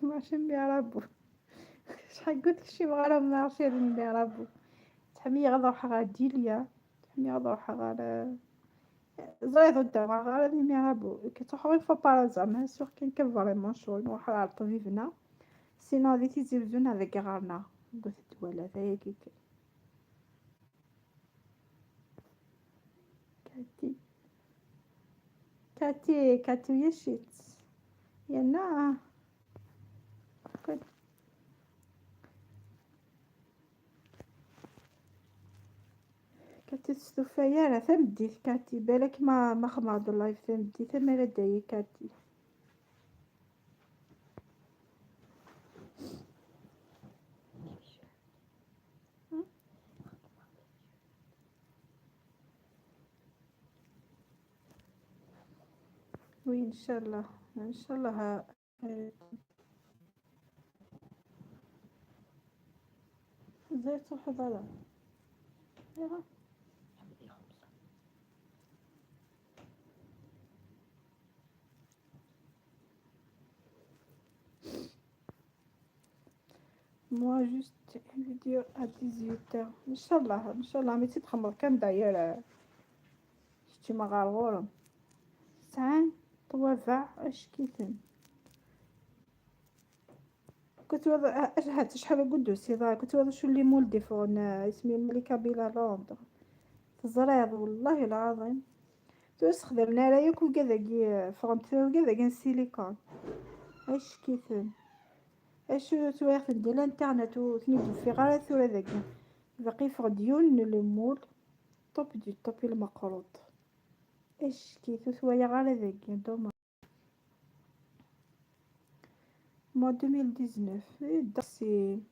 Marché Mirabeau. Acḥal n wass ur kcimeɣ ara marché Mirabeau. Ttḥemmileɣ ad ruḥeɣ ɣer Delia. Ttḥemmileɣ ad ruḥeɣ ɣer, ẓriɣ ur ddaɣ ara di Mirabeau. Ttruḥeɣ une fois par an, mais sûr kan kan vraiment ccɣel, nruḥ ɣer ṭṭbib-nneɣ. Sinon di Tizi Wezzu neɣ deg iɣar-nneɣ. Deg At Dwala, d ayagi kan. Kati. Kati, Kati, ulac-itt. Yerna. Kati testufa ara tameddit, Kati. Balak ma, ma xedmeɣ-d live tameddit, amara d-tayi Kati. Oui, إن شاء الله. إن شاء الله. زيت وحضرة. Moi, juste une vidéo à dix-huit heures. إن شاء الله، إن شاء الله، mais تخمر كان داير. شتي ما غير غورم. ساعة طوابع، اش كيفن؟ كنت وضع، اش هات، شحال قدو سي ضاي، كنت وضع شو اللي مول ديفون، آه، اسمي ملكة بلا لوندر. تزريض والله العظيم. تو استخدمنا على ياك وكذاكي، فهمت، وكذاكي السيليكون. اش كيفن؟ اش تويخ ديال الانترنت وثني في غير ثورة ذاكي. باقي فغد يون لو مول. طوب دي طوب المقروط. اش كيفو ثوايا غير ذاكي، دوما. Moi deux mille dix-neuf. ايه داكسي.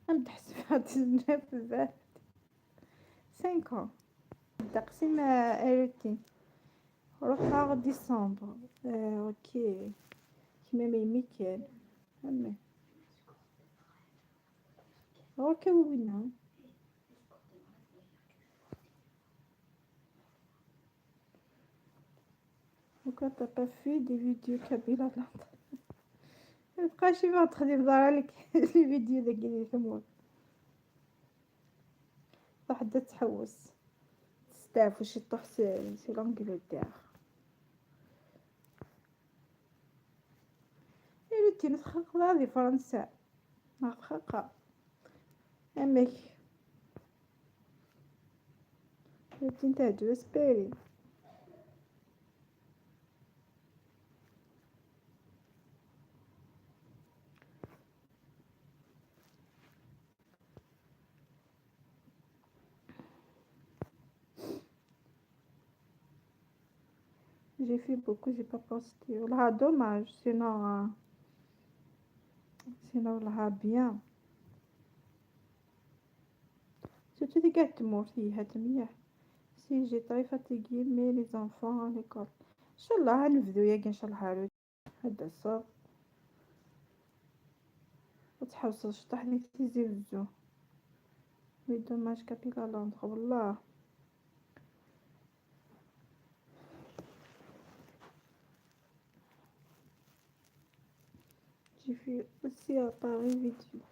نبدا حسب dix-neuf بعد cinq ans. تقسيم، آه، روتين. روحها ديسمبر. آه، اوكي. كيما ما يمي كان. أما. اوكي، وينا. Donc, t'as pas fait des vidéos kabyle à Londres. متبقاش ما تخدم ضرالك les vidéos داك اللي يسمون. واحدة تحوس. تستعرف شي طوح سي، سي l'Angleterre. يا بنتي، نتخلق لا دي فرنسا. نتخلق. أمك. بنتي، نتاع جوز باري. J'ai fait beaucoup, j'ai pas posté. والله dommage, sinon, euh, sinon والله bien. Surtout ديك تمورت هي هاد مليح. Si j'ai très fatigué, mais les enfants à l'école. إن شاء الله غنبداو ياك إن شاء الله هارو. هذا الصوت. وتحوس الشطح ديال تيزي وزو. Mais dommage كابيلا لوندر والله. تجي في aussi à Paris vidéo.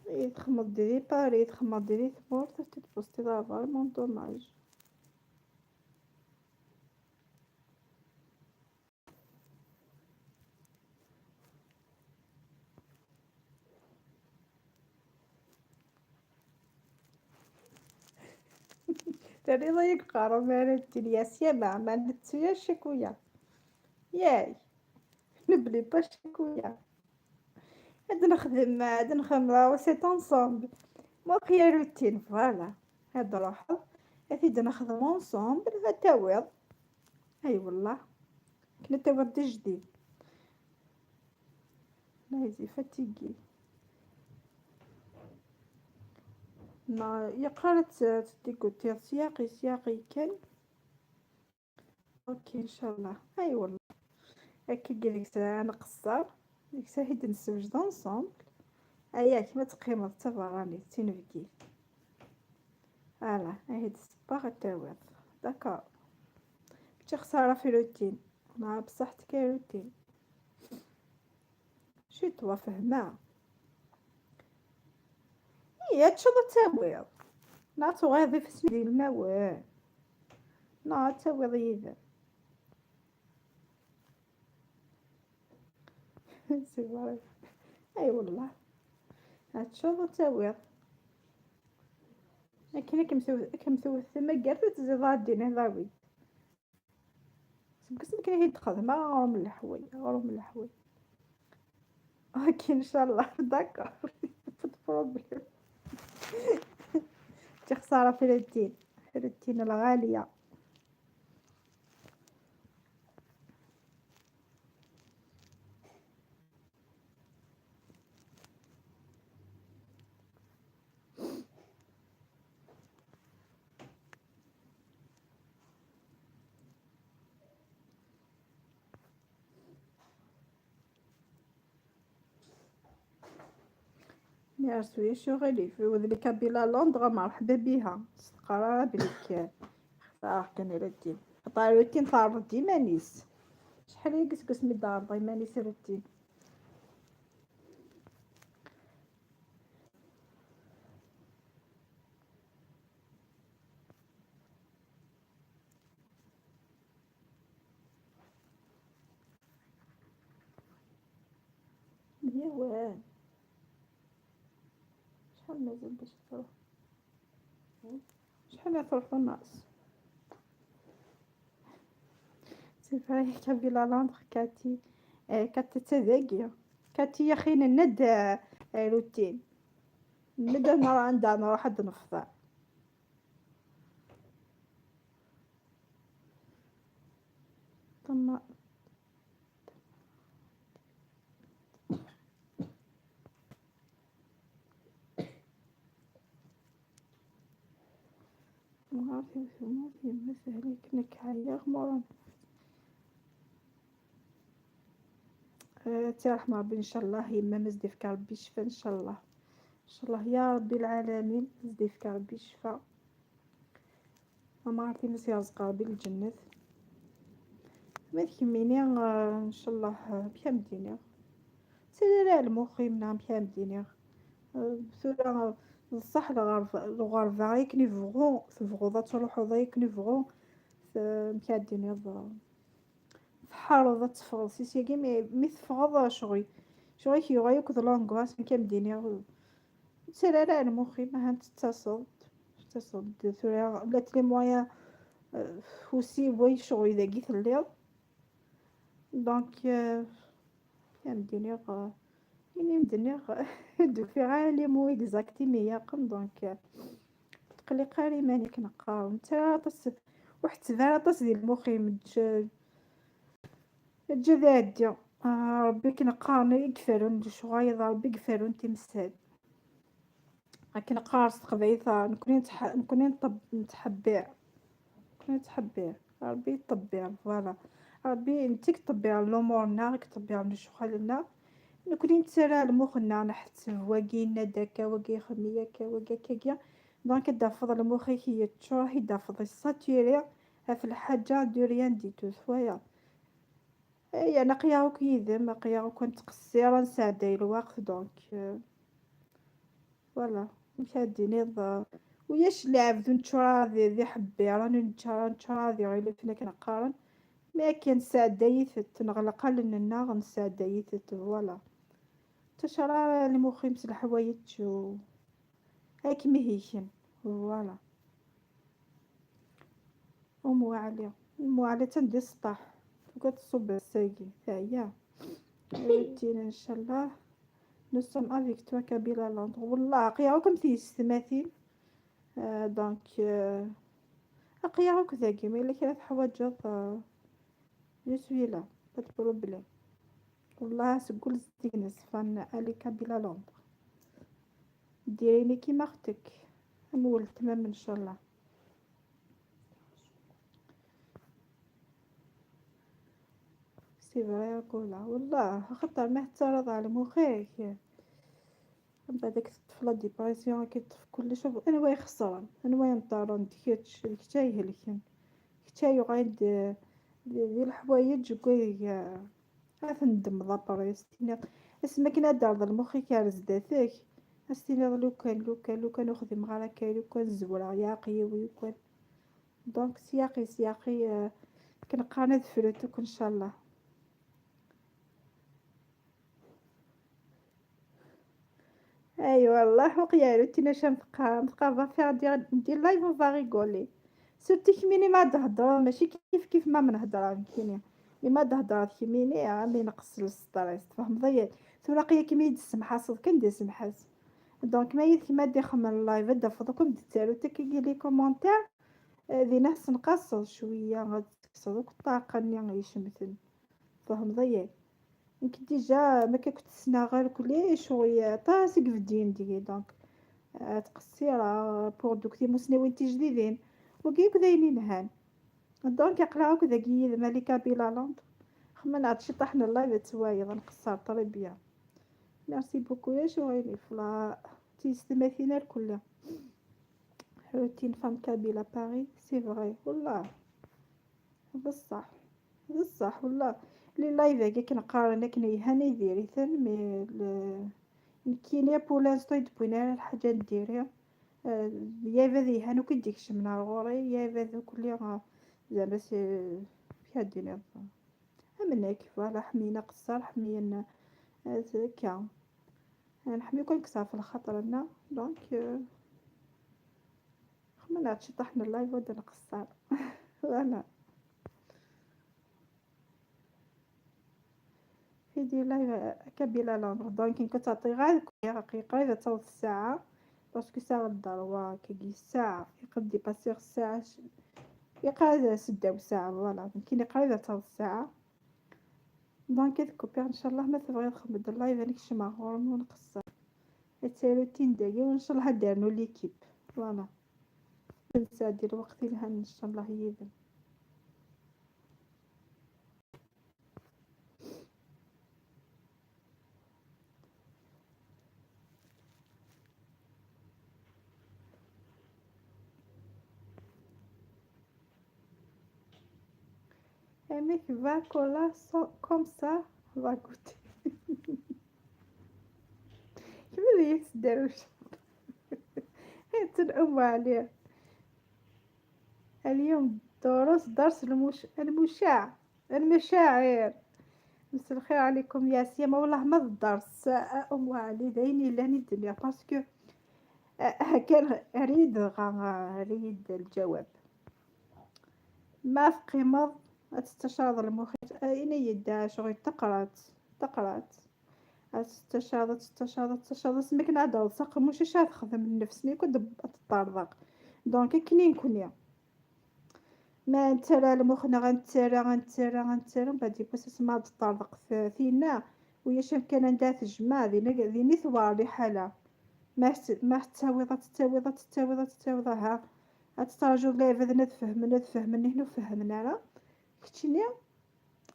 اي تخمض ديري باري، تخمض ديري ثمورت، تبوستي لا، vraiment dommage. تاني ضيق قارو مالت الدنيا سيما ما نتسويا شكويا. ياي. نبلي با شكويا. هاد نخدم، هاد نخدم، راهو c'est ensemble. مو خير روتين، voilà. هاد روحو. هاد نخدم ensemble، هاد تاويض. اي والله. كنا تاويض جديد. لا يزي fatigué. ما يقرا تديكوتي سياقي، سياقي كان. اوكي ان شاء الله. اي والله. هكا قال لك ساعه نقصر، ديك ساعه حيت نسوجد ensemble. اياك ما تقيمض تبراني تنفكي. فوالا، هاي هاد السبا غتاويض. داكا. كنتي خسارة في روتين. مع بصحتك يا روتين. شي توا فهمة. هي تشوف التاويض. لا تغيظي في سيدي الماوي. لا تاويض يذا. C'est vrai. اي والله. هاد شوف التاويض. لكن كمثوث كمثوث ما قالت تزيد غادي هذا وي. سبق سبق هي تخدم غروم الحوي، غروم الحوي. اوكي ان شاء الله. داكور. Pas de problème. تي خسارة في الدين، في الدين الغالية. ميرسي شو غالي في ولد الكابيلا لوندغ، مرحبا بها. صدق راه بليك. اختار كان روتين. خطا روتين تعرض ديما نيس. شحال هي قسقس من دار ضاي مانيس روتين. يا واه. شحال مازال باش تروح؟ شحال تروح الناس؟ C'est vrai كابيلا لوندر كاتي. آه، كاتي تذاكي. كاتي يا خينا ند، آه، آه، روتين. ند انا راه عندها انا راح نفطر. تما. ما عرفتي، ما عرفتي، ما سهلك نك عيا غمورا. آه، تي رحمة ربي ان شاء الله، يما ما زديفك ربي شفا ان شاء الله. ان شاء الله يا ربي العالمين زديفك ربي شفا. ما عرفتي مسيا رزق ربي الجنة. ما تكميني، آه، ان شاء الله، آه، بحال مدينة. سيدي راه المخيم نعم بحال مدينة. آه، بسورة، آه، بصح الغرب، الغربة غير كني فغو، تفغو، تروحو غير كني فغو. بحال مدينة. تحرض تفغض سيسياكي، مي، مي تفغض شغل. شغل كي يغيوك ذ لونغواس، مي كام دينيغ. سير على المخي، ما هان تتصل. تتصل، ثورة، بلات لي مويا، آه، وسي بوي شغل إذا قيت الليل. دونك، آه، كام دينيغ، آه، يعني مدينيغ، دو فيغ على لي مو اكزاكتي مي يقم، دونك، آه، تقلي قاري ماني كنقار. نتا طس، واحد تبان طس ديال المخي، متش-، تجي ذا هادية. آه، ربي كنقارني يكفرون، شغايض ربي يكفرون تمثال. لكن قارص تقبعيثة، نكوني نتح-، نكوني نطب-، نتحبير. نكوني نتحبير. ربي يطبير، فوالا. Ṛebbi, netta i yeṭṭebbiṛen lumuṛ-nneɣ, i yeṭṭebbiṛen lecɣal-nneɣ. Nekkni nettarra lmux-nneɣ, nḥetteb wagi yenna-d akka, wagi ixemmem akka, wagi akka, akka. Donc, ad d-tafeḍ lmux-ik yeččuṛ, ad d-tafeḍ yessaturi ɣef lḥaǧa de rien du tout, twayeḍ. Ay, aql-aɣ akk yid-m, aql-aɣ akk nettqeṣṣir, ad nesɛedday lweqt, donc, euh, voilà, amek ara d-tiniḍ, euh, ulac lɛebd ur neččur ara d, d iḥebbiren, ur neččur, neččur ara d iɣilifen akken qqaren. Mi akken nesɛedday-itent, neɣleq allen-nneɣ, nesɛedday-itent, voilà. Ur ttaččar ara lmux-im s leḥwayeǧ u-, akken ihiken, voilà. Umu Ɛli, Umu Ɛli attan di sṭaḥ, tugi ad tṣubb ass-agi, teɛya. Tin, ncallah, nous sommes avec toi, Kabyle à Londres. Wallah, aql-aɣ akk am tiyessetmatin. Euh, donc, euh, aql-aɣ akk dagi, ma yella kra teḥwaǧeḍ, euh, je suis là, pas de problème. Wallah, seg ul zeddigen ṣṣfan Ali Kabyle à Londres. Diri-ni kima aɣtek, am weltma-m, ncallah. C'est vrai, Paula. Wallah, axaṭer ma tettarraḍ ɣer lmux-ik, mbeɛd ad k-teṭṭef la dépression, ad k-teṭṭef kullec. Anwa ixesren? Anwa yenṭerren? D kečč, d kečč ay ihelken. D kečč ay yuɣalen d, d, d leḥwayeǧ deg wayeg, eh, ad tendmeḍ après, ad s-tiniḍ, asmi akken ad d-terreḍ lmux-ik ar zdat-k, ad s-tiniḍ: "Lukan, lukan, lukan ur xdimeɣ ara akka, lukan zewreɣ, yeɛreq-iyi, lukan." Donc, syaqi, syaqi, euh, akken qqaren ad frutuk, ncallah. Ay wallah, ur qyaru tina cam teqqar, teqqar va faire des, des lives, on va rigoler. Surtout kemmini ma d-heddreḍ, mačči kif kif ma m-nehder nekkini. Mi ma d-heddreḍ kemmini, am ineqqes le stress, tfehmeḍ aya? Tura aql-i kem-id-ssemḥaseḍ kan, d asemḥas. Donc, ma yid-k ma d-ixemmen live, ad d-tafeḍ akk am d-ttaru takagi les commentaires, eh, dinna ad tessenqaseḍ cwiya, ad tekkseḍ akk ṭṭaqa-nni icemten. Tfehmeḍ aya? Nekk déjà, ma akka kent-ssneɣ ɣer kulli, ccɣel aṭas i ibedden deg-i, donc, eh, ttqeṣṣireɣ pour deg timusniwin tijdidin. Wagi akk d ayen yelhan. Donc, aql-aɣ akk dagi yid-m, Ali Kabyle à Londres. Xemmen-aɣ-d ciṭaḥ n live ad twayeḍ, ad nqeṣṣer, très bien. Merci beaucoup, ya ccɣel ifla. Tiyessetmatin ar kulli. Routine femme kabyle à Paris, c'est vrai, wallah. Bessah, bessah, wallah. Les lives-agi akken qqaren, akken yelhan i diri-ten, mais le-, nekkini pour l'instant ur d-wwin ara lḥaǧa n diri. Eh, ya ibad yelhan akk i d-ikecmen ar ɣur-i, ya ibad akk lliɣ, eh, zɛma s-, amek ad d-tiniḍ, am nekk, voilà, ḥemmlen aqeṣṣer, ḥemmlen, eh, akka. Nḥemmel kan kkes ɣef lxaṭer-nneɣ, donc, euh, xemmen-aɣ-d ciṭaḥ n live ad nqeṣṣer. Voilà. Fidi live, euh, Kabyle à Londres. Donc, nekk ad tt-ɛṭiɣ ad qrib ad taweḍ ssaɛa, parce que ssaɛa d ddrewa, kagi ssaɛa, iqad dipasiɣ ssaɛa, iqad seddaw ssaɛa, voilà. Nekkini qrib ad taweḍ ssaɛa. Donc, ad kupiɣ, ncallah, ma tebɣiḍ xdem-d live, ad nekcem ɣer ɣur-m ur nqeṣṣer. Ad taru tin dagi, u ncallah ad d-ternu l'équipe. Voilà. Ad nesɛeddi lweqt yelhan, ncallah, yid-m. Amek va Cola so-, comme ça, va goûter. Kemmel-iyi s tderwect. Atan Umu Ɛli. اليوم دروس درس المش-، المشاع-، المشاعر. مساء الخير عليكم يا سيما، والله ما الدرس، آه، أم علي داين إلا ني الدنيا، parce que، آه، كان ريد غا-، ريد الجواب. ما تقيمض، تستشار المخ، آه، إني يدا شغل تقرات، تقرات. تستشار، تستشار، تستشار، سميك نادر، ساق مش شاف خدم النفس، ني كنت تطرق. Donc، كني نكوني. ما نترى المخ، غنترى، غنترى، غنترى، من بعد يبقى سما تطرق في، فينا، ويا شان كان عندها تجمع، ذينا، ذيني ثوار لحالة. ما ت-، ما تتاويض، تتاويض، تتاويض، تتاويض، ها. هتسترجو لا يبدنا تفهمنا، تفهمنا، هنا فهمنا، راه. كتشني؟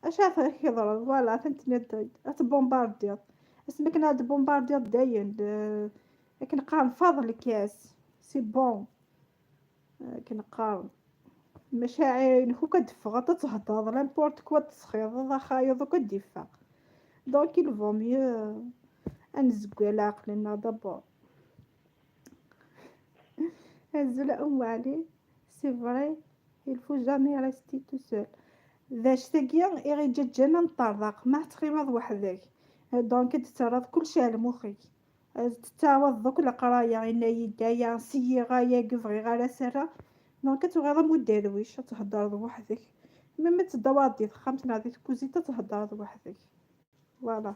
Acu ara k-yeḍran? Voilà, atan tenniḍ-d ad tbumbardiḍ. Asmi akken ad tbumbardiḍ dayen, d-, akken qqaren faḍ lkas. C'est bon. Akken qqaren. Maca ayen akk ad d-teffɣeḍ ad thedreḍ, n'importe quoi, ad tesxiḍeḍ, axayeḍ akk ad d-iffeɣ. Donc, il vaut mieux, euh, ad nezgel leɛqel-nneɣ d'abord. Azul a Umm Ɛli, c'est vrai, il faut jamais rester tout seul. D acu-tagi i ɣ-iǧǧan ad neṭṭerḍeq, ma teqqimeḍ weḥd-k. Donc, ad d-terreḍ kullec ar lmux-ik. Ad tettɛawadeḍ akk leqraya, yenna-yi-d aya, syiɣ aya, ur bɣiɣ ara ad s-rreɣ. Donc, ad tuɣaleḍ am uderwic, ad theddreḍ weḥd-k. Même ad teddawaḍ di texxamt neɣ di tkuzint, ad theddreḍ weḥd-k. Voilà.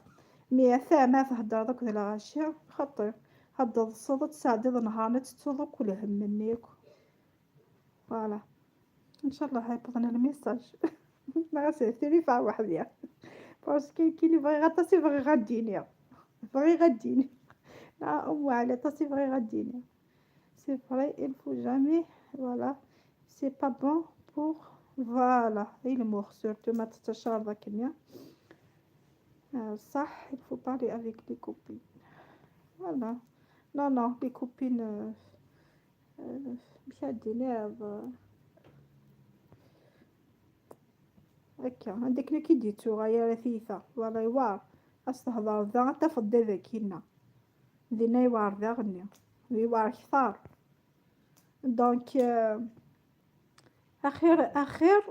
Mais ata ma theddreḍ akked lɣaci, xaṭi. Ad d-teḍseḍ, ad tesɛeddiḍ nnhar, ad tettuḍ akk lhemm-nni akk. Voilà. Inchallah yewweḍ-n lmessage. Neɣ ad s-tili ɣer weḥd-i. Parce que nekkini bɣiɣ aṭas i bɣiɣ ad d-iniɣ. Bɣiɣ ad d-iniɣ. Neɣ Umm Ɛli, aṭas i bɣiɣ ad d-iniɣ. C'est vrai, il faut jamais, voilà. C'est pas bon pour, voilà, i lmux, surtout ma tettacareḍ akken-nni. Euh, صح, il faut parler avec les copines. Voilà. Non, non, les copines, euh, euh, amek ad d-iniḍ, euh, akka, anda akken i k-id-yettuɣal ara tiyita. Voilà, yewɛer. Ad s-tehḍeṛ da, ad tafeḍ da dagi-nna. Dinna yewɛer daɣen-nni. Yewɛer kteṛ. Donc, euh, axir, axir,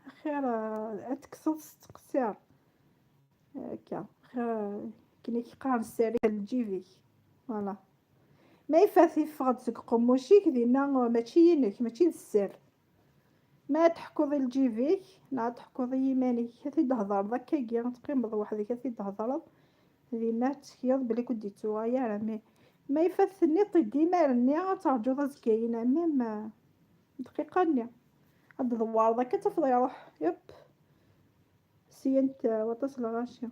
axir, euh, ad tekkseḍ s teqsir. Akka, axir, euh, akken i k-qqaren, sser-it ar lǧib-ik. Voilà. Ma ifat iffeɣ-d seg uqemmuc-ik, dinna, euh, mačči inek, mačči d sser. Ma ad teḥkuḍ i lǧib-ik, neɣ ad teḥkuḍ i yiman-ik, ad t-id-thedreḍ akkagi, ad teqqimeḍ weḥd-k, ad t-id-thedreḍ, dinna ad tekkiḍ belli ur d-ittuɣal ara. Mais ma ifat tenniḍ-t-id imar-nni, ad terǧuḍ azekka-yin, même, euh, dqiqa-nni. Ad d-tdewwareḍ akka, ad tafeḍ iruḥ. Yep. Syin-t, euh, waṭas lɣaci.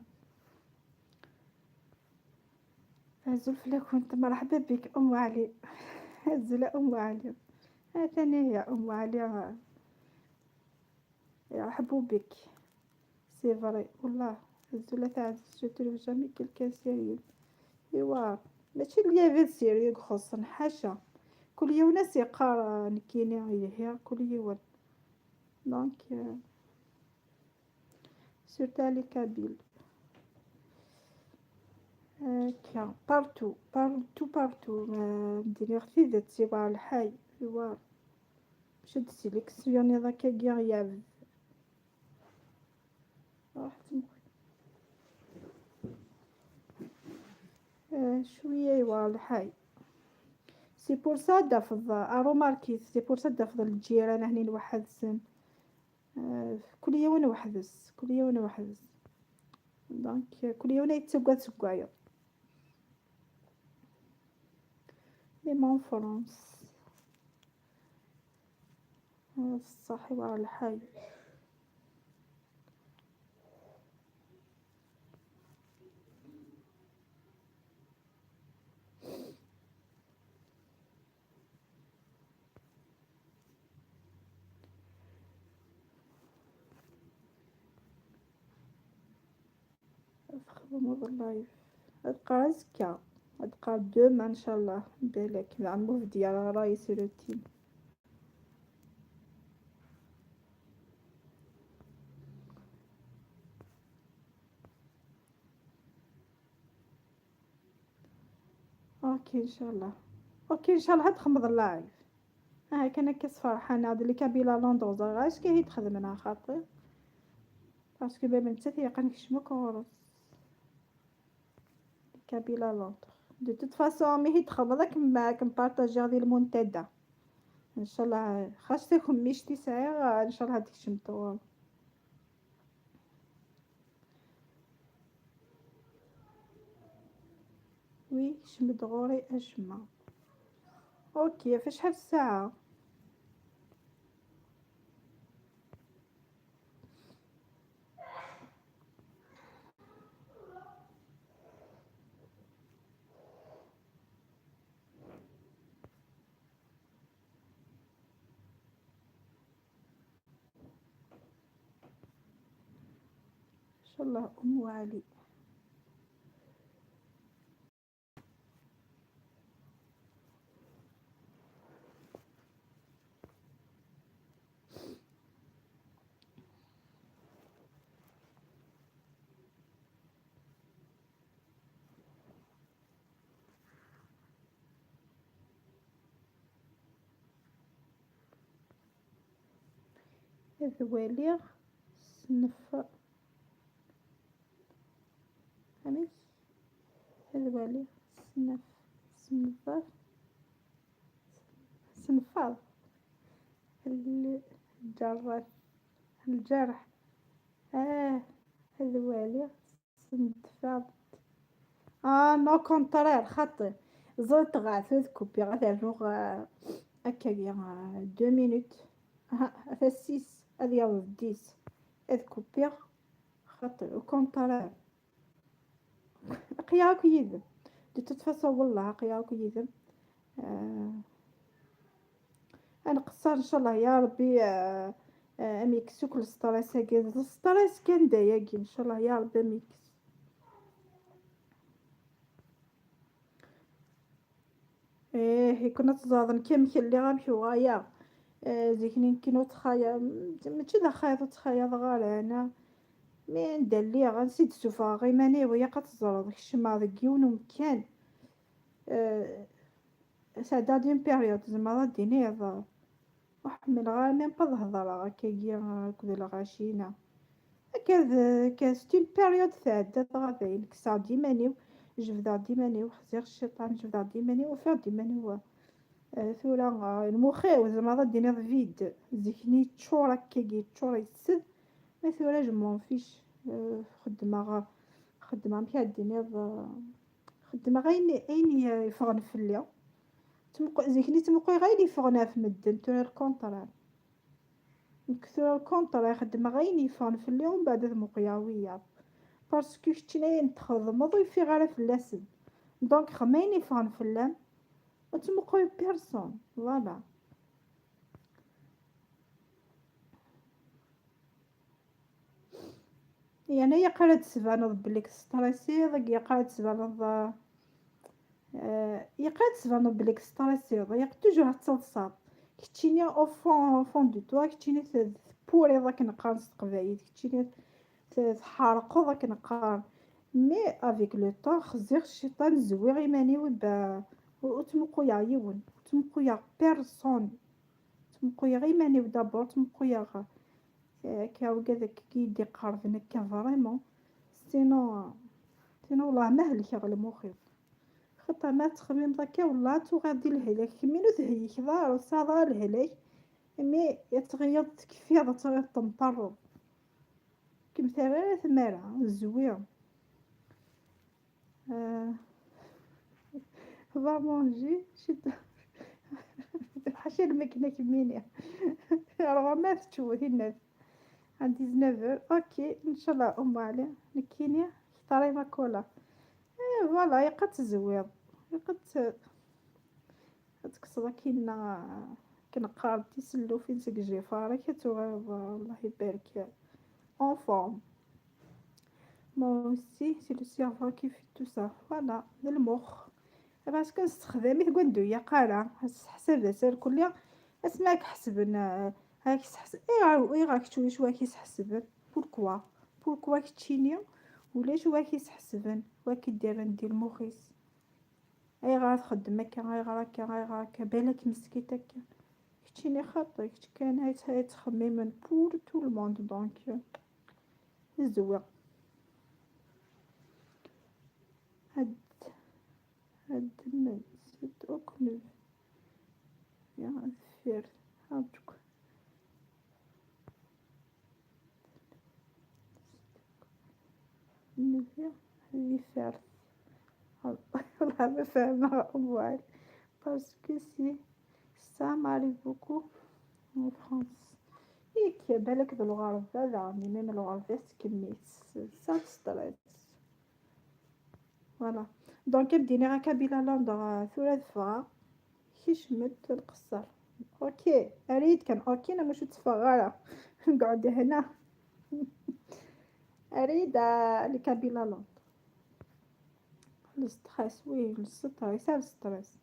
Azul fell-akent, مرحبا بك أم علي. Azul a Umm Ɛli. Atan ihi a Umm Ɛli, euh, يرحبوا بك. C'est vrai, والله. Azul a taɛzizt, je trouve jamais quelqu'un sérieux. Iwa, mačči d lyabi d sérieux i ixuṣṣen, ḥaca. Kul yiwen ad s-iqqar, euh, nekkini yelhi, kul yiwen. Donc, euh, surtout les Kabyles. Akka, partout, partout, partout. Ma d-iniɣ tidet, iwa lḥay, iwa. Mačči d sélectionniḍ akkagi, yeɛbed. Ruḥ tmukk. Euh, cwiya, iwa lḥay. C'est pour ça ad tafeḍ, euh, remarqué, c'est pour ça ad tafeḍ lǧiran ahnin weḥd-sen. Euh, kul yiwen weḥd-s, kul yiwen weḥd-s. Donc, euh, kul yiwen ad yettagad seg wayeḍ. Même en France. Euh, ṣṣeḥ, iwa lḥay. Ad txedmeḍ live. Ad qqar azekka. Ad qqar demain, ncallah. Balak, zeɛma ur bdiɣ ara ṛṛay s routine. Ok, ncallah. Ok, ncallah ad txedmeḍ live. Ah, kan akka s ferḥana, d les Kabyles à Londres, ẓriɣ acu i d-xedmen, a xaṭi. Parce que baba nettat yeqqen kecm akk ɣur-s. Les Kabyles à Londres. De toute façon, mi i d-txedmeḍ, ad kem-, ad kem-partagiɣ di lmuntada. Ncallah, xas takemmict i sɛiɣ, ncallah ad d-kecmeḍ ɣur-m. Oui, kecm-d ɣur-i acemma. Ok, ɣef acḥal ssaɛa? الله أم علي. Ad waliɣ snef-, amek? Ad waliɣ snef-, snef-, sneffaḍ. Lǧerrat. Lǧerḥ. Ah, ad waliɣ. Tnedfeḍ. Ah, non, au contraire, xaṭi. Ẓriɣ tɣaɛt, ad kupiɣ, ad rnuɣ, ah, akkagi, ah, deux minutes. Aha, ata six, ad yaweḍ dix. Ad kupiɣ, xaṭi, au contraire. Aql-aɣ akk yid-m. De toute façon, wallah, aql-aɣ akk yid-m. Ah, ad nqeṣṣer, ncallah, ya Rebbi, ah, ah, ad m-yekkes akk le stress-agi. D le stress kan d ayagi, ncallah, ya Rebbi, ad m-yekkes. Ih, i kun ad teẓreḍ nekk amek lliɣ, amek uɣaleɣ. Eh, zik-nni nekkin ur ttxaya-, mačči d axayaḍ ur ttxayaḍeɣ ara, ana. Mi anda lliɣ, ansi d-ssufɣeɣ iman-iw, ilaq ad teẓreḍ, kecmeɣ deg yiwen umkan. Eh, sɛeddaɣ-d une période, tzemreḍ ad d-tiniḍ, ur ḥemmleɣ ara même pas ad hedreɣ akkagi akked lɣaci-ina. Akka d, akka c'est une période tɛedda dɣa dayen, kkseɣ-d iman-iw, jebdeɣ-d iman-iw, xziɣ cciṭan, jebdeɣ-d iman-iw, ufiɣ-d iman-iw. Eh, tura, eh, lmux-iw, tzemreḍ ad d-tiniḍ vide. Zik-nni yeččur akkagi, yeččur yessed. Ma tura, je m'en fiche. Eh, xeddmeɣ, xeddmeɣ, amek ara d-tiniḍ, eh, xeddmeɣ ayen, ayen yeffɣen fell-i. Ttmuqu-, zik-nni ttmuquyeɣ ayen yeffɣen ɣef medden, tura le contraire. Nekk tura le contraire, xeddmeɣ ayen yeffɣen fell-i, umbeɛd ad muqleɣ wiyaḍ. Parce que keččini ayen txedmeḍ ur yeffiɣ ara fell-asen. Donc xdem ayen yeffɣen fell-am, ur ttmuqul personne. Voilà. Yeɛni, yeqqar ad d-tbaneḍ belli testresiḍ, yeqqar ad d-tbaneḍ, eh, yeqqar ad d-tbaneḍ belli testresiḍ, yeqqar toujours ad tettaḍsaḍ. Keččini au fond, au fond de toi, keččini t-, tpuriḍ akken qqaren s teqbaylit, keččini t-, tḥerqeḍ akken qqaren. Mais avec le temps, xziɣ cciṭan, zwiɣ iman-iw, ba-, ur, ur ttmuquyeɣ yiwen, ur ttmuquyeɣ personne. Ttmuquyeɣ iman-iw d'abord, ttmuquyeɣ, eh, akka, wigad akka i yi-d-iqerben akka vraiment. Sinon, sinon, wallah ma helkeɣ lmux-iw. Xaṭer ma tettxemmimeḍ akka, wallah ad tuɣaleḍ di lehlak. Kemmini ur theyikeḍ ara, ur tesɛiḍ ara lehlak. Imi ad tɣileḍ tekfiḍ, ad tɣileḍ tenṭerreḍ. Kem terra ara tmara, zwi. Ah. Va manger, je suis d-, ḥaca lmakla kemmini. Rɣu ma teččew, tinnat. À dix-neuf heures. Ok, ncallah, Umm Ali. Nekkini, kter ma cola. Eh, voilà, ilaq ad tezwiḍ. Ilaq ad t-, ad tekkseḍ akin, akken qqaren tisellufin seg jifar-ik, ad tuɣaleḍ, Allah ibarek, en forme. Moi aussi, c'est le cerveau qui fait tout ça. Voilà, d lmux. Parce que nessexdam-it deg wanda ur ilaq ara. Seḥsab-as irkelli, asmi ad k-ḥesben, eh, ad k-seḥs-, ayɣer, ayɣer kečč ulac wa k-iseḥsben? Pourquoi? Pourquoi keččini ulac wa k-iseḥsben, wa k-id-irren di lmux-is? Ayɣer txeddem akka, ayɣer akka, ayɣer akka, balak meskint akka. Keččini xaṭi, kečč kan ay tt-, ay ttxemmimen pour tout le monde, donc, euh, zwi. Ad, ad d-mensed akk neb-, ya, deffir, ṛǧu. Nniɣ di fert. Wallah ma fehmeɣ awal. Parce que si ça m'arrive beaucoup en France. Yak, balak d lɣerba daɣen, même lɣerba tettkemmil. Ça stress. Voilà. Donc, ad d-iniɣ akka, Bila Londres, euh, tura ad ffɣeɣ. Kecmet lqeṣṣer. Ok. Err-iyi-d kan ok, neɣ mačči ur tteffɣeɣ ara. Nqeɛɛed hna. أريد، آه، les Kabyles à Londres. Le stress, oui, le stress, ça, le stress.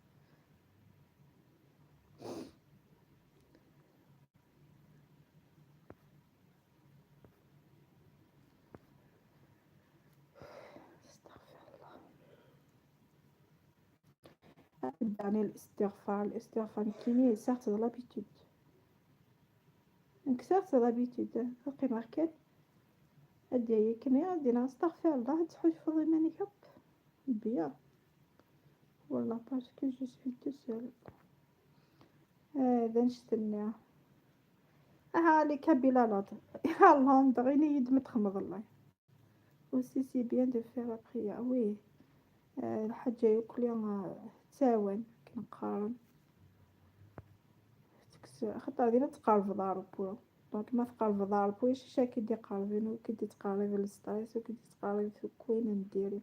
استغفر الله. يعني الاستغفار، الاستغفار كيني صارت l'habitude. كسرت l'habitude، باقي ماركات. هادي هي كني غادي نستغفر الله، تحوش في ضماني حب. بيا. والله parce que je suis tout seul. هذا نستنى. ها les Kabyles à Londres. يا الله، دغيني يد متخمض الله. Aussi c'est bien de faire la prière. Oui. آه، الحاجة يوكلي، آه، تاوان كنقارن. تكس-، خاطر هذه لا تقارب ضارب بو. Donc ما تقارب ضارب بو، شي شي كي دي قاربين وكي دي تقارب الستريس وكي دي تقارب في كوين نديري.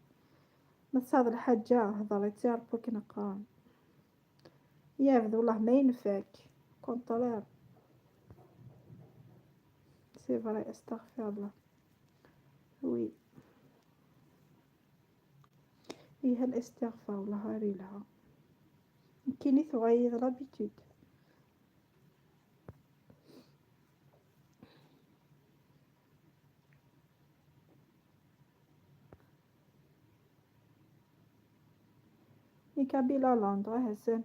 ما تصاد الحاجة، هضري تي ربو كنقارن. يا عبد الله ما ينفعك. كونترير. C'est vrai، استغفر الله. Oui. إيه الاستغفار والله هاري لها. كيني ثغيض l'habitude. Les Kabyles à Londres، حسن.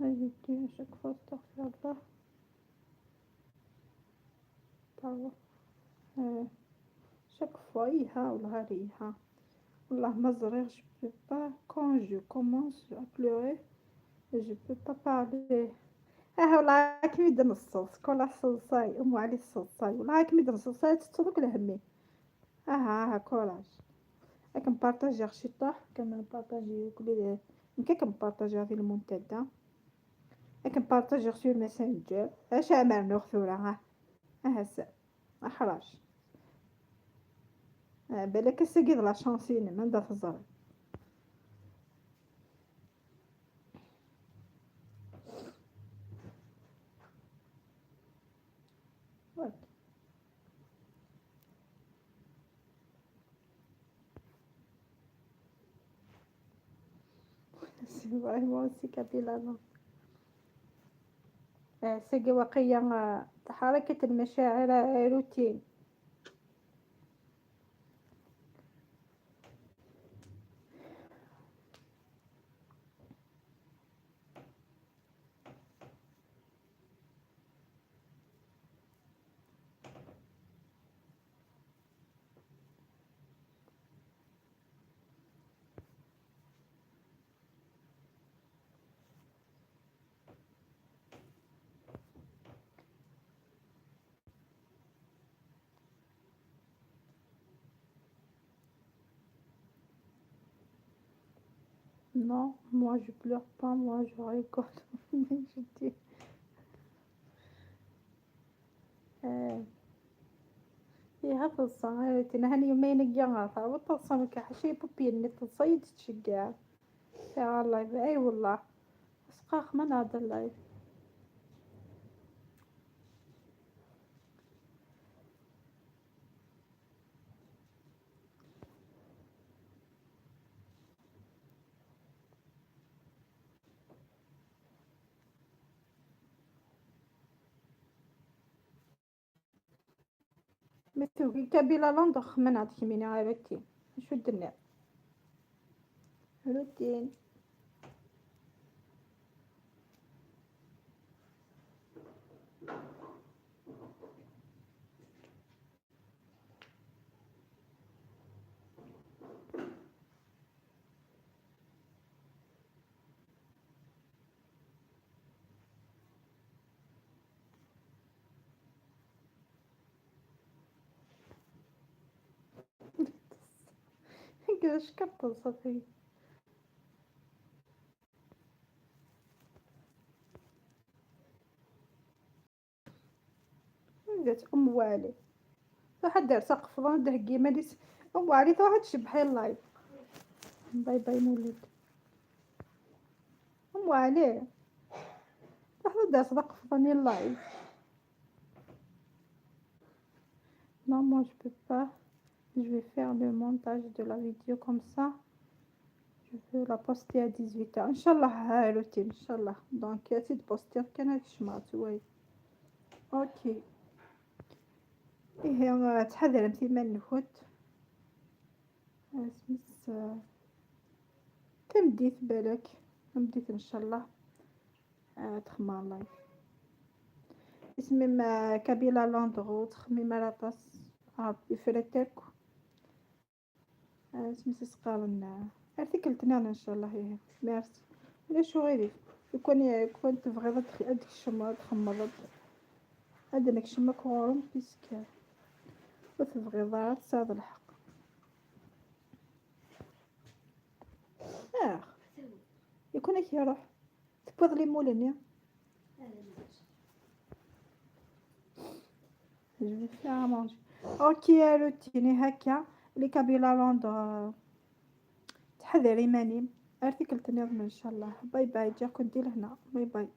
هاي بنتي، شكفى، استغفر الله. تعالوا. آه. شكفى، إيها ولا غير إيها. والله ما زريغ، je peux pas, quand je commence à pleurer, je peux pas parler. اه والله كي يدن الصوص، كولا الصوصاي، أم علي الصوصاي، والله كي يدن الصوصاي، تتصدق لهمي. اها، اها، كوراج. راك مبارطاجي غشي طاح، كان مبارطاجي كل، يمكن كنبارطاجي هذه المنتدى. راك مبارطاجي غشي الماسنجر. اش عمل نوخ ثورة، ها؟ اها، س-، احراج. آه، بالك السيد لا شانسيني، من دا تزري. C'est vraiment aussi Kabyle, non. آه، ساقي وقية، آه، حركة المشاعر، آه، روتين. Non, moi je pleure pas, moi je rigole. Mais je dis, آه. إيه، هذا الصغير، تنهني يومين قاعدة، وتصل كحشي بوبي النت تصيد تشجع. يا الله، أي والله. أسقاخ من هذا اللايف؟ متوقي كابيلا لندخ من هاد كمينة غير روتين. شو الدنيا؟ روتين. كذا شكرت صافي. جات ام وعلي، راح دار سقف ظن دهقي ماليس. ام وعلي راح تشبحي اللايف. باي باي مولود. ام وعلي، راح دار سقف ظن اللايف. Non, moi je peux pas. Je vais faire le montage de la vidéo comme ça. Je veux la poster à dix-huit heures. ان شاء الله. ها روتين ان شاء الله. Donc يا سيدي بوستي كان هاد الشمعة. وي. اوكي. ايه، تحضر امتي ما نكوت. اسمس تمديت بالك، تمديت ان شاء الله. آه، تخمار لايف. اسمي ما كابيلا لوندغو تخمي مالاطاس. آه، يفرتك. آه، اسمي سيسقارن. ارتكلتنا ان شاء الله. ايه، ميرسي. ولا شو غيري؟ يكون، يكون تبغي هذيك الشمرة تخمر. هذا لك شمك غورم بيسك. وتبغي ضارة تساعد الحق. اه، يكون هيك يروح. تبغي لي مولينيا. Je vais faire à manger. اوكي يا روتيني هكا. لي كابيلا لوندر، تحذري ماني. ارتكلتني ان شاء الله. باي باي، جاكم دير هنا. باي باي.